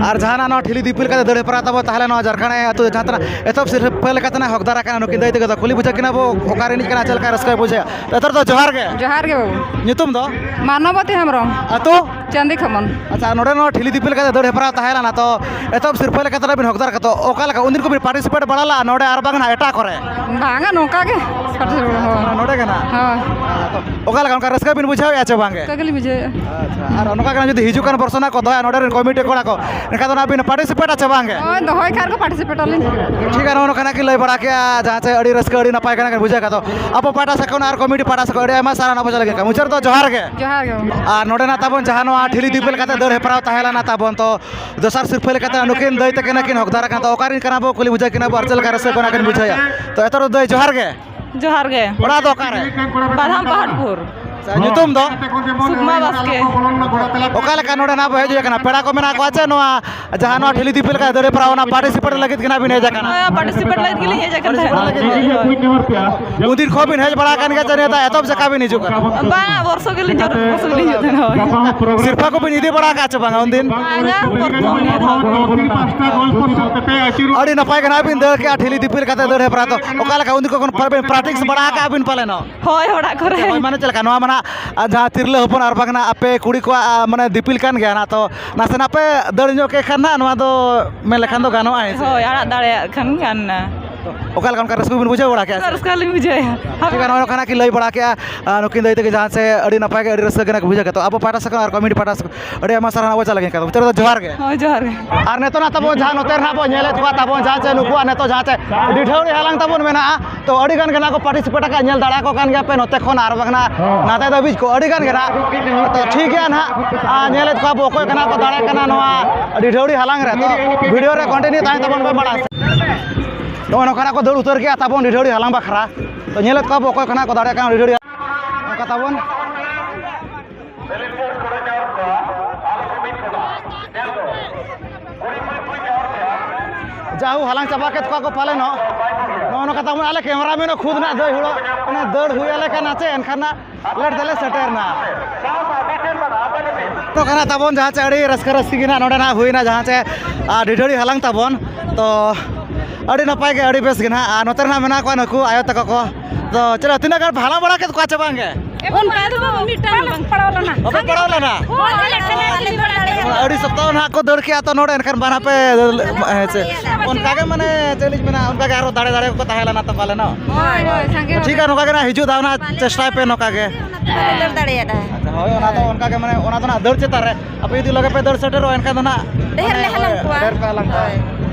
ᱟᱨ ᱡᱟᱦᱟᱱᱟᱜ ᱱᱚᱣᱟ ᱴᱷᱤᱞᱤ ᱫᱤᱯᱤᱞ ᱠᱟᱛᱮ ᱫᱟᱹᱲ ᱦᱮᱯᱨᱟᱣ ᱛᱟᱵᱚ, ᱛᱟᱦᱚᱞᱮ ᱱᱚᱣᱟ ᱡᱷᱟᱲᱠᱷᱚᱸᱰ ᱟᱹᱛᱩ ᱡᱟᱦᱟᱸ ᱛᱤᱱᱟᱹᱜ ᱮᱛᱚᱦᱚᱵ ᱥᱤᱨᱯᱟᱹ ᱞᱮᱠᱟᱛᱮ ᱱᱟᱜ ᱦᱚᱠᱫᱟᱨ ᱟᱠᱟᱱᱟ ᱱᱩᱠᱤᱱ ᱫᱟᱹᱭ ᱛᱟᱠᱚ ᱫᱚ᱾ ᱠᱩᱞᱤ ᱵᱩᱡᱷᱟᱹᱜ ᱠᱤᱱᱟ ᱵᱚ, ᱚᱠᱟᱨᱮ ᱮᱱᱮᱡ ᱠᱟᱱᱟ, ᱪᱮᱫ ᱞᱮᱠᱟ ᱨᱟᱹᱥᱠᱟᱹᱭ ᱵᱩᱡᱷᱟᱹᱣᱟ᱾ ᱱᱮᱛᱟᱨ ᱫᱚ ᱡᱚᱦᱟᱨ ᱜᱮ᱾ ᱡᱚᱦᱟᱨ ᱜᱮ ᱵᱟᱹᱵᱩ᱾ ᱧᱩᱛᱩᱢ ᱫᱚ? ᱢᱟᱱᱚᱵᱚᱛᱤ ᱦᱮᱢᱵᱨᱚᱢ᱾ ᱟᱹᱛᱩ? ᱪᱟᱸᱫᱤ ᱠᱷᱟᱢᱚᱱ᱾ ᱟᱪᱪᱷᱟ, ᱱᱚᱰᱮ ᱱᱚᱣᱟ ᱴᱷᱤᱞᱤ ᱫᱤᱯᱤᱞ ᱠᱟᱛᱮ ᱫᱟᱹᱲ ᱦᱮᱯᱨᱟᱣ ᱛᱟᱦᱮᱸ ᱞᱮᱱᱟ, ᱛᱚ ᱮᱛᱚᱦᱚᱵ ᱥᱤᱨᱯᱟᱹ ᱞᱮᱠᱟᱛᱮ ᱵᱤᱱ ᱦᱚᱠᱫᱟᱨ ᱠᱟᱛᱮ ᱚᱠᱟ ᱞᱮᱠᱟ ᱩᱱᱫᱤᱱ ᱠᱚᱵᱤᱱ ᱯᱟᱨᱴᱤᱥᱤᱯᱮᱴ ᱵᱟᱲᱟ ᱞᱮᱫᱼᱟ ᱱᱚᱰᱮ ᱟᱨ ᱵᱟᱝ ᱱᱟᱜ ᱮᱴᱟᱜ ᱠᱚᱨᱮ? ᱵᱟᱝᱟ, ᱱᱚᱝᱠᱟ ᱜᱮ᱾ ᱯᱟᱴᱤᱥᱤᱯᱮᱴ ᱦᱚᱸ᱾ ᱱᱚᱰᱮ ᱜᱮ ᱱᱟᱜ? ᱦᱳᱭ᱾ ᱚᱠᱟ ᱞᱮᱠᱟ, ᱚᱱᱠᱟ ᱨᱟᱹᱥᱠᱟᱹ ᱵᱤᱱ ᱵᱩᱡᱷᱟᱹᱣᱮᱫᱼᱟ ᱪᱮ ᱵᱟᱝ ᱜᱮ? ᱨᱟᱹᱥᱠᱟᱹ ᱜᱮᱞᱤᱧ ᱵᱩᱡᱷᱟᱹᱣᱮᱫᱼᱟ᱾ ᱟᱪᱪᱷᱟ, ᱟᱨ ᱚᱱᱠᱟ ᱜᱮ ᱡᱩᱫᱤ ᱦᱤᱡᱩᱜ ᱠᱟᱱ ᱵᱚᱨᱥᱚ ᱱᱟᱜ ᱠᱚ ᱫᱚᱦᱚᱭᱟ ᱱᱚᱰᱮ ᱨᱮᱱ ᱠᱚᱢᱤᱴᱤ ᱠᱚᱲᱟ ᱠᱚ, ᱮᱱᱠᱷᱟᱱ ᱫᱚ ᱱᱟᱜ ᱵᱤᱱ ᱯᱟᱨᱴᱤᱥᱤᱯᱮᱴᱟ ᱪᱮ ᱵᱟᱝ ᱜᱮ? ᱦᱳᱭ, ᱫᱚᱦᱚᱭ ᱠᱷᱟᱱ ᱠᱚ ᱯᱟᱨᱴᱤᱥᱤᱯᱮᱴ ᱟᱹᱞᱤᱧ᱾ ᱴᱷᱤᱠ ᱜᱮᱭᱟ, ᱱᱚᱜᱼᱚ ᱱᱚᱝᱠᱟᱱᱟᱜ ᱠᱤᱱ ᱞᱟᱹᱭ ᱵᱟᱲᱟ ᱠᱮᱜᱼᱟ, ᱡᱟᱦᱟᱸ ᱪᱮ ᱟᱹᱰᱤ ᱨᱟᱹᱥᱠᱟᱹ, ᱟᱹᱰᱤ ᱱᱟᱯᱟᱭ ᱠᱟᱱᱟ ᱠᱤᱱ ᱵᱩᱡᱷᱟᱹᱣ ᱠᱮᱫᱟ᱾ ᱛᱚ ᱟᱵᱚ ᱯᱟᱦᱴᱟ ᱥᱮᱫ ᱠᱷᱚᱱ ᱟᱨ ᱠᱚᱢᱤᱴᱤ ᱯᱟᱦᱴᱟ ᱥᱮᱫ ᱠᱷᱚᱱ ᱟᱹᱰᱤ ᱟᱭᱢᱟ ᱥᱟᱨᱦᱟᱣ ᱱᱟᱯᱟᱭ ᱪᱟᱞᱟᱜ ᱠᱟᱱᱟ᱾ ᱢᱩᱪᱟᱹᱫ ᱨᱮᱫᱚ ᱡᱚᱦᱟᱨ ᱜᱮ᱾ ᱡᱚᱦᱟᱨ ᱜᱮ ᱜᱚᱢᱠᱮ᱾ ᱟᱨ ᱱᱚᱰᱮ ᱱᱟᱜ ᱛᱟᱵᱚᱱ ᱡᱟᱦᱟᱸ ᱱᱚᱣᱟ ᱴᱷᱤᱞᱤ ᱫᱤᱯᱤᱞ ᱠᱟᱛᱮ ᱫᱟᱹᱲ ᱦᱮᱯᱨᱟᱣ ᱛᱟᱦᱮᱸ ᱞᱮᱱᱟ ᱛᱟᱵᱚᱱ, ᱛᱚ ᱫᱚᱥᱟᱨ ᱥᱤᱨᱯᱷᱟᱹ ᱞᱮᱠᱟᱛᱮ ᱱᱩᱠᱤᱱ ᱫᱟᱹᱭ ᱛᱟᱹᱠᱤᱱ ᱠᱤᱱ ᱦᱚᱠᱫᱟᱨ ᱟᱠᱟᱱ, ᱛᱚ ᱚᱠᱟᱨᱮᱱ ᱠᱟᱱᱟ ᱵᱚ ᱠᱩᱞᱤ ᱵᱩᱡᱷᱟᱹᱣ ᱠᱤᱱᱟ ᱵᱚ ᱟᱨ ᱪᱮᱫ ᱞᱮᱠᱟ ᱨᱟᱹᱥᱠᱟᱹ ᱠᱟᱱᱟ ᱠᱤᱱ ᱵᱩᱡᱷᱟᱹᱣᱟ᱾ ᱛᱚ ᱮᱛᱚ ᱫᱟᱹᱭ ᱡᱚᱦᱟᱨ ᱜᱮ᱾ ᱡᱚᱦᱟᱨ ᱜᱮ᱾ ᱚᱲᱟᱜ ᱫᱚ ᱚᱠᱟᱨᱮ? ᱵᱟᱫᱷᱟᱢ ᱯᱟᱦᱟᱲᱯᱩᱨ᱾ ᱟᱪᱪᱷᱟ, ᱧᱩᱛᱩᱢ ᱫᱚ? ᱥᱩᱠᱢᱟ ᱵᱟᱥᱠᱮ᱾ ᱚᱠᱟ ᱞᱮᱠᱟ ᱱᱚᱰᱮ ᱱᱟᱜ ᱵᱚ ᱦᱮᱡ ᱦᱩᱭ ᱟᱠᱟᱱᱟ? ᱯᱮᱲᱟ ᱠᱚ ᱢᱮᱱᱟᱜ ᱠᱚᱣᱟ ᱪᱮ ᱱᱚᱣᱟ ᱡᱟᱦᱟᱸ ᱱᱚᱣᱟ ᱴᱷᱤᱞᱤ ᱫᱤᱯᱤᱞ ᱠᱟᱛᱮ ᱫᱟᱹᱲ ᱦᱮᱯᱨᱟᱣ, ᱚᱱᱟ ᱯᱟᱨᱴᱤᱥᱤᱯᱮᱴ ᱞᱟᱹᱜᱤᱫ ᱜᱮ ᱱᱟᱜ ᱵᱤᱱ ᱦᱮᱡ ᱟᱠᱟᱱᱟ? ᱦᱳᱭ, ᱯᱟᱨᱴᱤᱥᱤᱯᱮᱴ ᱞᱟᱹᱜᱤᱫ ᱜᱮᱞᱤᱧ ᱦᱮᱡ ᱟᱠᱟᱱ ᱛᱟᱦᱮᱸᱱᱟ᱾ ᱩᱱᱫᱤᱱ ᱠᱷᱚᱱ ᱵᱤᱱ ᱦᱮᱡ ᱵᱟᱲᱟ ᱟᱠᱟᱱ ᱜᱮᱭᱟ ᱪᱮ ᱱᱤᱭᱟᱹ ᱫᱷᱟᱣ ᱮᱛᱚᱦᱚᱵ ᱡᱟᱠᱷᱟ ᱵᱤᱱ ᱦᱤᱡᱩᱜ ᱠᱟᱱᱟ? ᱵᱟᱝ, ᱵᱚᱨᱥᱚ ᱜᱮᱞᱤᱧ ᱡᱚᱨ-, ᱵᱚᱨᱥᱚ ᱜᱮᱞᱤᱧ ᱦᱤᱡᱩᱜ ᱛᱟᱦᱮᱸᱱᱟ, ᱦᱳᱭ᱾ ᱥᱤᱨᱯᱷᱟᱹ ᱠᱚᱵᱤᱱ ᱤᱫᱤ ᱵᱟᱲᱟ ᱟᱠᱟᱫ ᱪᱮ ᱵᱟᱝᱟ ᱩᱱᱫᱤᱱ? ᱵᱟᱝᱟ, ᱯᱨᱚᱛᱷᱚᱢ ᱱᱤᱭᱟᱹ ᱫᱷᱟᱣ᱾ ᱟᱹᱰᱤ ᱱᱟᱯᱟᱭ ᱜᱮ ᱱᱟᱜ ᱵᱤᱱ ᱫᱟᱹᱲ ᱠᱮᱜᱼᱟ ᱴᱷᱤᱞᱤ ᱫᱤᱯᱤᱞ ᱠᱟᱛᱮ ᱫᱟᱹᱲ ᱦᱮᱯᱨᱟᱣ᱾ ᱛᱚ ᱚᱠᱟ ᱞᱮᱠᱟ ᱩᱱᱫᱤᱱ ᱠᱷᱚᱱ ᱵᱤᱱ ᱯᱨᱮᱠᱴᱤᱥ ᱵᱟᱲᱟ ᱟᱠᱟᱫ ᱵᱤᱱ ᱯᱟᱞᱮᱱᱚᱜ? ᱦᱳᱭ, ᱚᱲᱟᱜ ᱠᱚᱨᱮ᱾ ᱦᱳᱭ, ᱢᱟᱱᱮ ᱪᱮᱫ ᱞᱮᱠᱟ ᱱᱚᱣᱟ ᱢᱟ ᱱᱟᱜ, ᱟᱨ ᱡᱟᱦᱟᱸ ᱛᱤᱨᱞᱟᱹ ᱦᱚᱯᱚᱱ ᱟᱨ ᱵᱟᱝ ᱱᱟᱜ ᱟᱯᱮ ᱠᱩᱲᱤ ᱠᱚᱣᱟᱜ, ᱟ, ᱢᱟᱱᱮ ᱫᱤᱯᱤᱞ ᱠᱟᱱ ᱜᱮᱭᱟ ᱱᱟᱜ, ᱛᱚ ᱱᱟᱥᱮᱱᱟᱜ ᱯᱮ ᱫᱟᱹᱲ ᱧᱚᱜ ᱠᱮᱫ ᱠᱷᱟᱱ ᱱᱟᱜ ᱱᱚᱣᱟ ᱫᱚ ᱢᱮᱱ ᱞᱮᱠᱷᱟᱱ ᱫᱚ ᱜᱟᱱᱚᱜᱼᱟ, ᱦᱮᱸ ᱥᱮ? ᱦᱳᱭ, ᱟᱲᱟᱜ ᱫᱟᱲᱮᱭᱟᱜ ᱠᱷᱟᱱ ᱜᱟᱱ ᱮᱱᱟ᱾ ᱚᱠᱟ ᱞᱮᱠᱟ ᱚᱱᱠᱟ ᱨᱟᱹᱥᱠᱟᱹ ᱵᱤᱱ ᱵᱩᱡᱷᱟᱹᱣ ᱵᱟᱲᱟ ᱠᱮᱜᱼᱟ ᱥᱮ? ᱨᱟᱹᱥᱠᱟᱹ ᱞᱤᱧ ᱵᱩᱡᱷᱟᱹᱣᱮᱫᱼᱟ᱾ ᱴᱷᱤᱠ ᱜᱮᱭᱟ, ᱱᱚᱜᱼᱚᱭ ᱱᱚᱝᱠᱟ ᱱᱟᱜ ᱠᱤᱱ ᱞᱟᱹᱭ ᱵᱟᱲᱟ ᱠᱮᱜᱼᱟ, ᱟᱨ ᱱᱩᱠᱤᱱ ᱫᱟᱹᱭ ᱛᱟᱹᱠᱤᱱ ᱡᱟᱦᱟᱸ ᱪᱮ ᱟᱹᱰᱤ ᱱᱟᱯᱟᱭ ᱜᱮ, ᱟᱹᱰᱤ ᱨᱟᱹᱥᱠᱟᱹ ᱜᱮ ᱱᱟᱜ ᱠᱚ ᱵᱩᱡᱷᱟᱹᱣ ᱠᱮᱫᱟ᱾ ᱛᱚ ᱟᱵᱚ ᱯᱟᱦᱴᱟ ᱥᱮᱫ ᱠᱷᱚᱱ ᱟᱨ ᱠᱚᱢᱤᱴᱤ ᱯᱟᱦᱴᱟ ᱥᱮᱫ ᱠᱷᱚᱱ ᱟᱹᱰᱤ ᱟᱭᱢᱟ ᱥᱟᱨᱦᱟᱣ ᱱᱟᱜ ᱵᱚ ᱪᱟᱞ ᱞᱟᱹᱜᱤᱫ ᱠᱟᱱᱟ᱾ ᱢᱩᱪᱟᱹᱫ ᱨᱮᱫᱚ ᱡᱚᱦᱟᱨ ᱜᱮ᱾ ᱦᱳᱭ, ᱡᱚᱦᱟᱨ ᱜᱮ᱾ ᱟᱨ ᱱᱤᱛᱚᱜ ᱱᱟᱜ ᱛᱟᱵᱚ ᱡᱟᱦᱟᱸ ᱱᱚᱛᱮ ᱨᱮ ᱱᱟᱜ ᱵᱚ ᱧᱮᱞᱮᱫ ᱠᱚᱣᱟ, ᱛᱟᱵᱚ ᱡᱟᱦᱟᱸ ᱪᱮ ᱱᱩᱠᱩᱣᱟᱜ ᱱᱤᱛᱚᱜ ᱡᱟᱦᱟᱸ ᱪᱮ ᱰᱤᱰᱷᱟᱹᱣᱲᱤ ᱦᱟᱞᱟᱝ ᱛᱟᱵᱚᱱ ᱢᱮᱱᱟᱜᱼᱟ, ᱛᱚ ᱟᱹᱰᱤ ᱜᱟᱱ ᱜᱮ ᱱᱟᱜ ᱠᱚ ᱯᱟᱨᱴᱤᱥᱤᱯᱮᱴ ᱟᱠᱟᱫ, ᱧᱮᱞ ᱫᱟᱲᱮᱭᱟᱠᱚ ᱠᱟᱱ ᱜᱮᱭᱟ ᱯᱮ ᱱᱚᱛᱮ ᱠᱷᱚᱱ ᱟᱨ ᱵᱟᱝ ᱱᱟᱜ ᱱᱟᱛᱮ ᱫᱷᱟᱹᱵᱤᱡ ᱠᱚ ᱟᱹᱰᱤ ᱜᱟᱱ ᱜᱮ ᱱᱟᱜ᱾ ᱛᱚ ᱴᱷᱤᱠ ᱜᱮᱭᱟ ᱱᱟᱜ, ᱟᱨ ᱧᱮᱞᱮᱫ ᱠᱚᱣᱟ ᱵᱚ ᱚᱠᱚᱭ ᱠᱚ ᱱᱟᱜ ᱠᱚ ᱫᱟᱲᱮᱭᱟᱜ ᱠᱟᱱᱟ ᱱᱚᱣᱟ ᱰᱤᱰᱷᱟᱹᱣᱲᱤ ᱦᱟᱞᱟᱝ ᱨᱮ᱾ ᱛᱚ ᱵᱷᱤᱰᱤᱭᱳ ᱨᱮ ᱠᱚᱱᱴᱤᱱᱤᱭᱩ ᱛᱟᱦᱮᱱ ᱛᱟᱵᱚᱱ ᱯᱮ ᱵᱟᱲᱟᱭ ᱥᱮ᱾ ᱱᱚᱜᱼᱚᱭ ᱱᱚᱝᱠᱟ ᱱᱟᱜ ᱠᱚ ᱫᱟᱹᱲ ᱩᱛᱟᱹᱨ ᱠᱮᱜᱼᱟ ᱛᱟᱵᱚᱱ ᱰᱤᱰᱷᱟᱹᱣᱲᱤ ᱦᱟᱞᱟᱝ ᱵᱟᱠᱷᱨᱟ᱾ ᱛᱚ ᱧᱮᱞᱮᱫ ᱠᱚᱣᱟ ᱵᱚ ᱚᱠᱚᱭ ᱠᱚ ᱱᱟᱜ ᱠᱚ ᱫᱟᱲᱮᱭᱟᱜ ᱠᱟᱱᱟ ᱰᱤᱰᱷᱟᱹᱣᱲᱤ ᱦᱟᱞᱟᱝ᱾ ᱱᱚᱝᱠᱟ ᱛᱟᱵᱚᱱ ᱡᱟᱦᱩ ᱦᱟᱞᱟᱝ ᱪᱟᱵᱟ ᱠᱮᱫ ᱠᱚᱣᱟ ᱠᱚ ᱯᱟᱞᱮᱱᱚᱜ᱾ ᱱᱚᱜᱼᱚ ᱱᱚᱝᱠᱟ ᱛᱟᱵᱚᱱ ᱟᱞᱮ ᱠᱮᱢᱮᱨᱟᱢᱮᱱ ᱦᱚᱸ ᱠᱷᱩᱫ ᱱᱟᱜ ᱫᱟᱹᱲ ᱦᱩᱲᱟᱹ, ᱚᱱᱟ ᱫᱟᱹᱲ ᱦᱩᱭ ᱟᱞᱮ ᱠᱟᱱᱟ ᱪᱮ, ᱮᱱᱠᱷᱟᱱ ᱱᱟᱜ ᱞᱮᱴ ᱛᱮᱞᱮ ᱥᱮᱴᱮᱨ ᱱᱟ᱾ ᱛᱚ ᱠᱟᱱᱟ ᱛᱟᱵᱚᱱ ᱡᱟᱦᱟᱸ ᱪᱮ ᱟᱹᱰᱤ ᱨᱟᱹᱥᱠᱟᱹ ᱨᱟᱹᱥᱠᱤ ᱜᱮ ᱱᱟᱜ ᱱᱚᱰᱮ ᱱᱟᱜ ᱦᱩᱭᱱᱟ ᱡᱟᱦᱟᱸ ᱪᱮ, ᱟᱨ ᱰᱤᱰᱷᱟᱹᱲᱤ ᱦᱟᱞᱟᱝ ᱛᱟᱵᱚᱱ᱾ ᱛᱚ ᱟᱹᱰᱤ ᱱᱟᱯᱟᱭ ᱜᱮ, ᱟᱹᱰᱤ ᱵᱮᱥ ᱜᱮ ᱱᱟᱜ᱾ ᱟᱨ ᱱᱚᱛᱮ ᱨᱮ ᱱᱟᱜ ᱢᱮᱱᱟᱜ ᱠᱚᱣᱟ ᱱᱩᱠᱩ ᱟᱭᱳ ᱛᱟᱠᱚ ᱠᱚ᱾ ᱛᱚ ᱪᱮᱫ ᱛᱤᱱᱟᱹᱜ ᱜᱟᱱ ᱯᱮ ᱦᱟᱞᱟᱝ ᱵᱟᱲᱟ ᱠᱮᱫ ᱠᱚᱣᱟ ᱪᱮ ᱵᱟᱝ ᱜᱮ? ᱚᱱᱠᱟ ᱫᱚ ᱵᱟᱝ, ᱢᱤᱫᱴᱟᱝ ᱦᱚᱸ ᱵᱟᱝ᱾ ᱯᱟᱲᱟᱣ ᱞᱮᱱᱟ᱾ ᱵᱟᱯᱮ ᱯᱟᱲᱟᱣ ᱞᱮᱱᱟ? ᱦᱳᱭ, ᱟᱞᱮ ᱴᱷᱮᱱ ᱟᱞᱮ ᱫᱚ ᱫᱟᱲᱮᱭᱟᱜᱼᱟ᱾ ᱟᱹᱰᱤ ᱥᱚᱠᱛᱚ ᱱᱟᱦᱟᱜ ᱠᱚ ᱫᱟᱹᱲ ᱠᱮᱜᱼᱟ ᱛᱚ ᱱᱚᱰᱮ, ᱮᱱᱠᱷᱟᱱ ᱵᱟᱱᱟ ᱯᱮ, ᱦᱮᱸ ᱥᱮ, ᱚᱱᱠᱟ ᱜᱮ ᱢᱟᱱᱮ ᱪᱮᱫ ᱞᱤᱧ ᱢᱮᱱᱟ, ᱚᱱᱠᱟ ᱜᱮ ᱟᱨᱦᱚᱸ ᱫᱟᱲᱮ ᱫᱟᱲᱮ ᱠᱚ ᱛᱟᱦᱮᱸ ᱞᱮᱱᱟ ᱛᱚ ᱯᱟᱞᱮ ᱱᱚ? ᱦᱳᱭ, ᱦᱳᱭ, ᱥᱟᱸᱜᱮ ᱦᱚᱲ᱾ ᱴᱷᱤᱠ ᱜᱮᱭᱟ, ᱱᱚᱝᱠᱟ ᱜᱮ ᱱᱟᱦᱟᱜ ᱦᱤᱡᱩᱜ ᱫᱷᱟᱣ ᱱᱟᱦᱟᱜ ᱪᱮᱥᱴᱟᱭ ᱯᱮ ᱱᱚᱝᱠᱟ ᱜᱮ᱾ ᱵᱟᱞᱮ ᱫᱟᱹᱲ ᱫᱟᱲᱮᱭᱟᱫᱟ᱾ ᱟᱪᱪᱷᱟ, ᱦᱳᱭ, ᱚᱱᱟ ᱫᱚ ᱚᱱᱠᱟ ᱜᱮ ᱢᱟᱱᱮ ᱚᱱᱟ ᱫᱚ ᱱᱟᱦᱟᱜ ᱫᱟᱹᱲ ᱪᱮᱛᱟᱱ ᱨᱮ ᱟᱯᱮ ᱡᱩᱫᱤ ᱞᱚᱜᱮ ᱯᱮ ᱫᱟᱹᱲ ᱥᱮᱴᱮᱨᱚᱜᱼᱟ, ᱮᱱᱠᱷᱟᱱ ᱫᱚ ᱱᱟᱦᱟᱜ ᱰᱷᱮᱨ ᱞᱮ ᱦᱟᱞᱟᱝ ᱠᱚᱣᱟ᱾ ᱰᱷᱮᱨ ᱯᱮ ᱦᱟᱞᱟᱝ ᱠᱚᱣᱟ᱾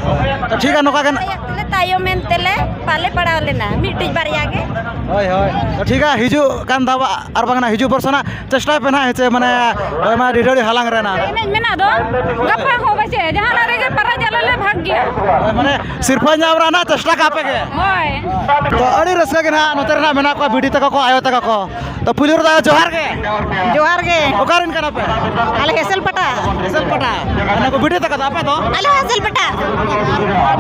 ᱦᱳᱭ᱾ ᱛᱚ ᱴᱷᱤᱠ ᱜᱮᱭᱟ, ᱱᱚᱝᱠᱟ ᱜᱮ ᱱᱟᱦᱟᱜ᱾ ᱛᱟᱭᱚᱢ ᱮᱱ ᱛᱮᱞᱮ ᱵᱟᱞᱮ ᱯᱟᱲᱟᱣ ᱞᱮᱱᱟ, ᱢᱤᱫᱴᱤᱡ ᱵᱟᱨᱭᱟ ᱜᱮ᱾ ᱦᱳᱭ, ᱦᱳᱭ᱾ ᱛᱚ ᱴᱷᱤᱠ ᱜᱮᱭᱟ, ᱦᱤᱡᱩᱜ ᱠᱟᱱ ᱫᱷᱟᱣ ᱟᱨ ᱵᱟᱝ ᱱᱟᱦᱟᱜ ᱦᱤᱡᱩᱜ ᱵᱚᱨᱥᱚ ᱱᱟᱦᱟᱜ ᱪᱮᱥᱴᱟᱭ ᱯᱮ ᱱᱟᱦᱟᱜ, ᱦᱮᱸ ᱪᱮ, ᱢᱟᱱᱮ ᱱᱚᱜᱼᱚᱭ ᱢᱟ ᱰᱤᱰᱷᱟᱹᱲᱤ ᱦᱟᱞᱟᱝ ᱨᱮᱱᱟᱜ᱾ ᱮᱱᱮᱡ ᱢᱮᱱᱟᱜ ᱫᱚ, ᱜᱟᱯᱟ ᱦᱚᱸ ᱯᱟᱪᱮ ᱡᱟᱦᱟᱱᱟᱜ ᱨᱮᱜᱮ ᱯᱟᱨᱟᱡᱽ ᱟᱞᱮ ᱞᱮ ᱵᱷᱟᱜᱽ ᱜᱮᱭᱟ᱾ ᱦᱳᱭ, ᱢᱟᱱᱮ ᱥᱤᱨᱯᱷᱟᱹ ᱧᱟᱢ ᱨᱮᱱᱟᱜ ᱪᱮᱥᱴᱟ ᱠᱟᱜ ᱯᱮ ᱜᱮ᱾ ᱦᱳᱭ᱾ ᱛᱚ ᱟᱹᱰᱤ ᱨᱟᱹᱥᱠᱟᱹ ᱜᱮ ᱱᱟᱦᱟᱜ ᱱᱚᱛᱮ ᱨᱮ ᱱᱟᱦᱟᱜ ᱢᱮᱱᱟᱜ ᱠᱚᱣᱟ, ᱵᱤᱴᱤ ᱛᱟᱠᱚ ᱠᱚ, ᱟᱭᱳ ᱛᱟᱠᱚ ᱠᱚ᱾ ᱛᱚ ᱯᱩᱭᱞᱩ ᱨᱮᱫᱚ ᱡᱚᱦᱟᱨ ᱜᱮ᱾ ᱡᱚᱦᱟᱨ ᱜᱮ᱾ ᱚᱠᱟ ᱨᱮᱱ ᱠᱟᱱᱟ ᱯᱮ? ᱟᱞᱮ ᱦᱮᱥᱮᱞ ᱯᱟᱴᱟ᱾ ᱦᱮᱥᱮᱞ ᱯᱟᱴᱟ᱾ ᱚᱱᱟ ᱠᱚ ᱵᱤᱴᱤ ᱛᱟᱠᱚ ᱫᱚ ᱟᱯᱮ ᱫᱚ? ᱟᱞᱮ ᱦᱚᱸ ᱦᱮᱥᱮᱞ ᱯᱟᱴᱟ᱾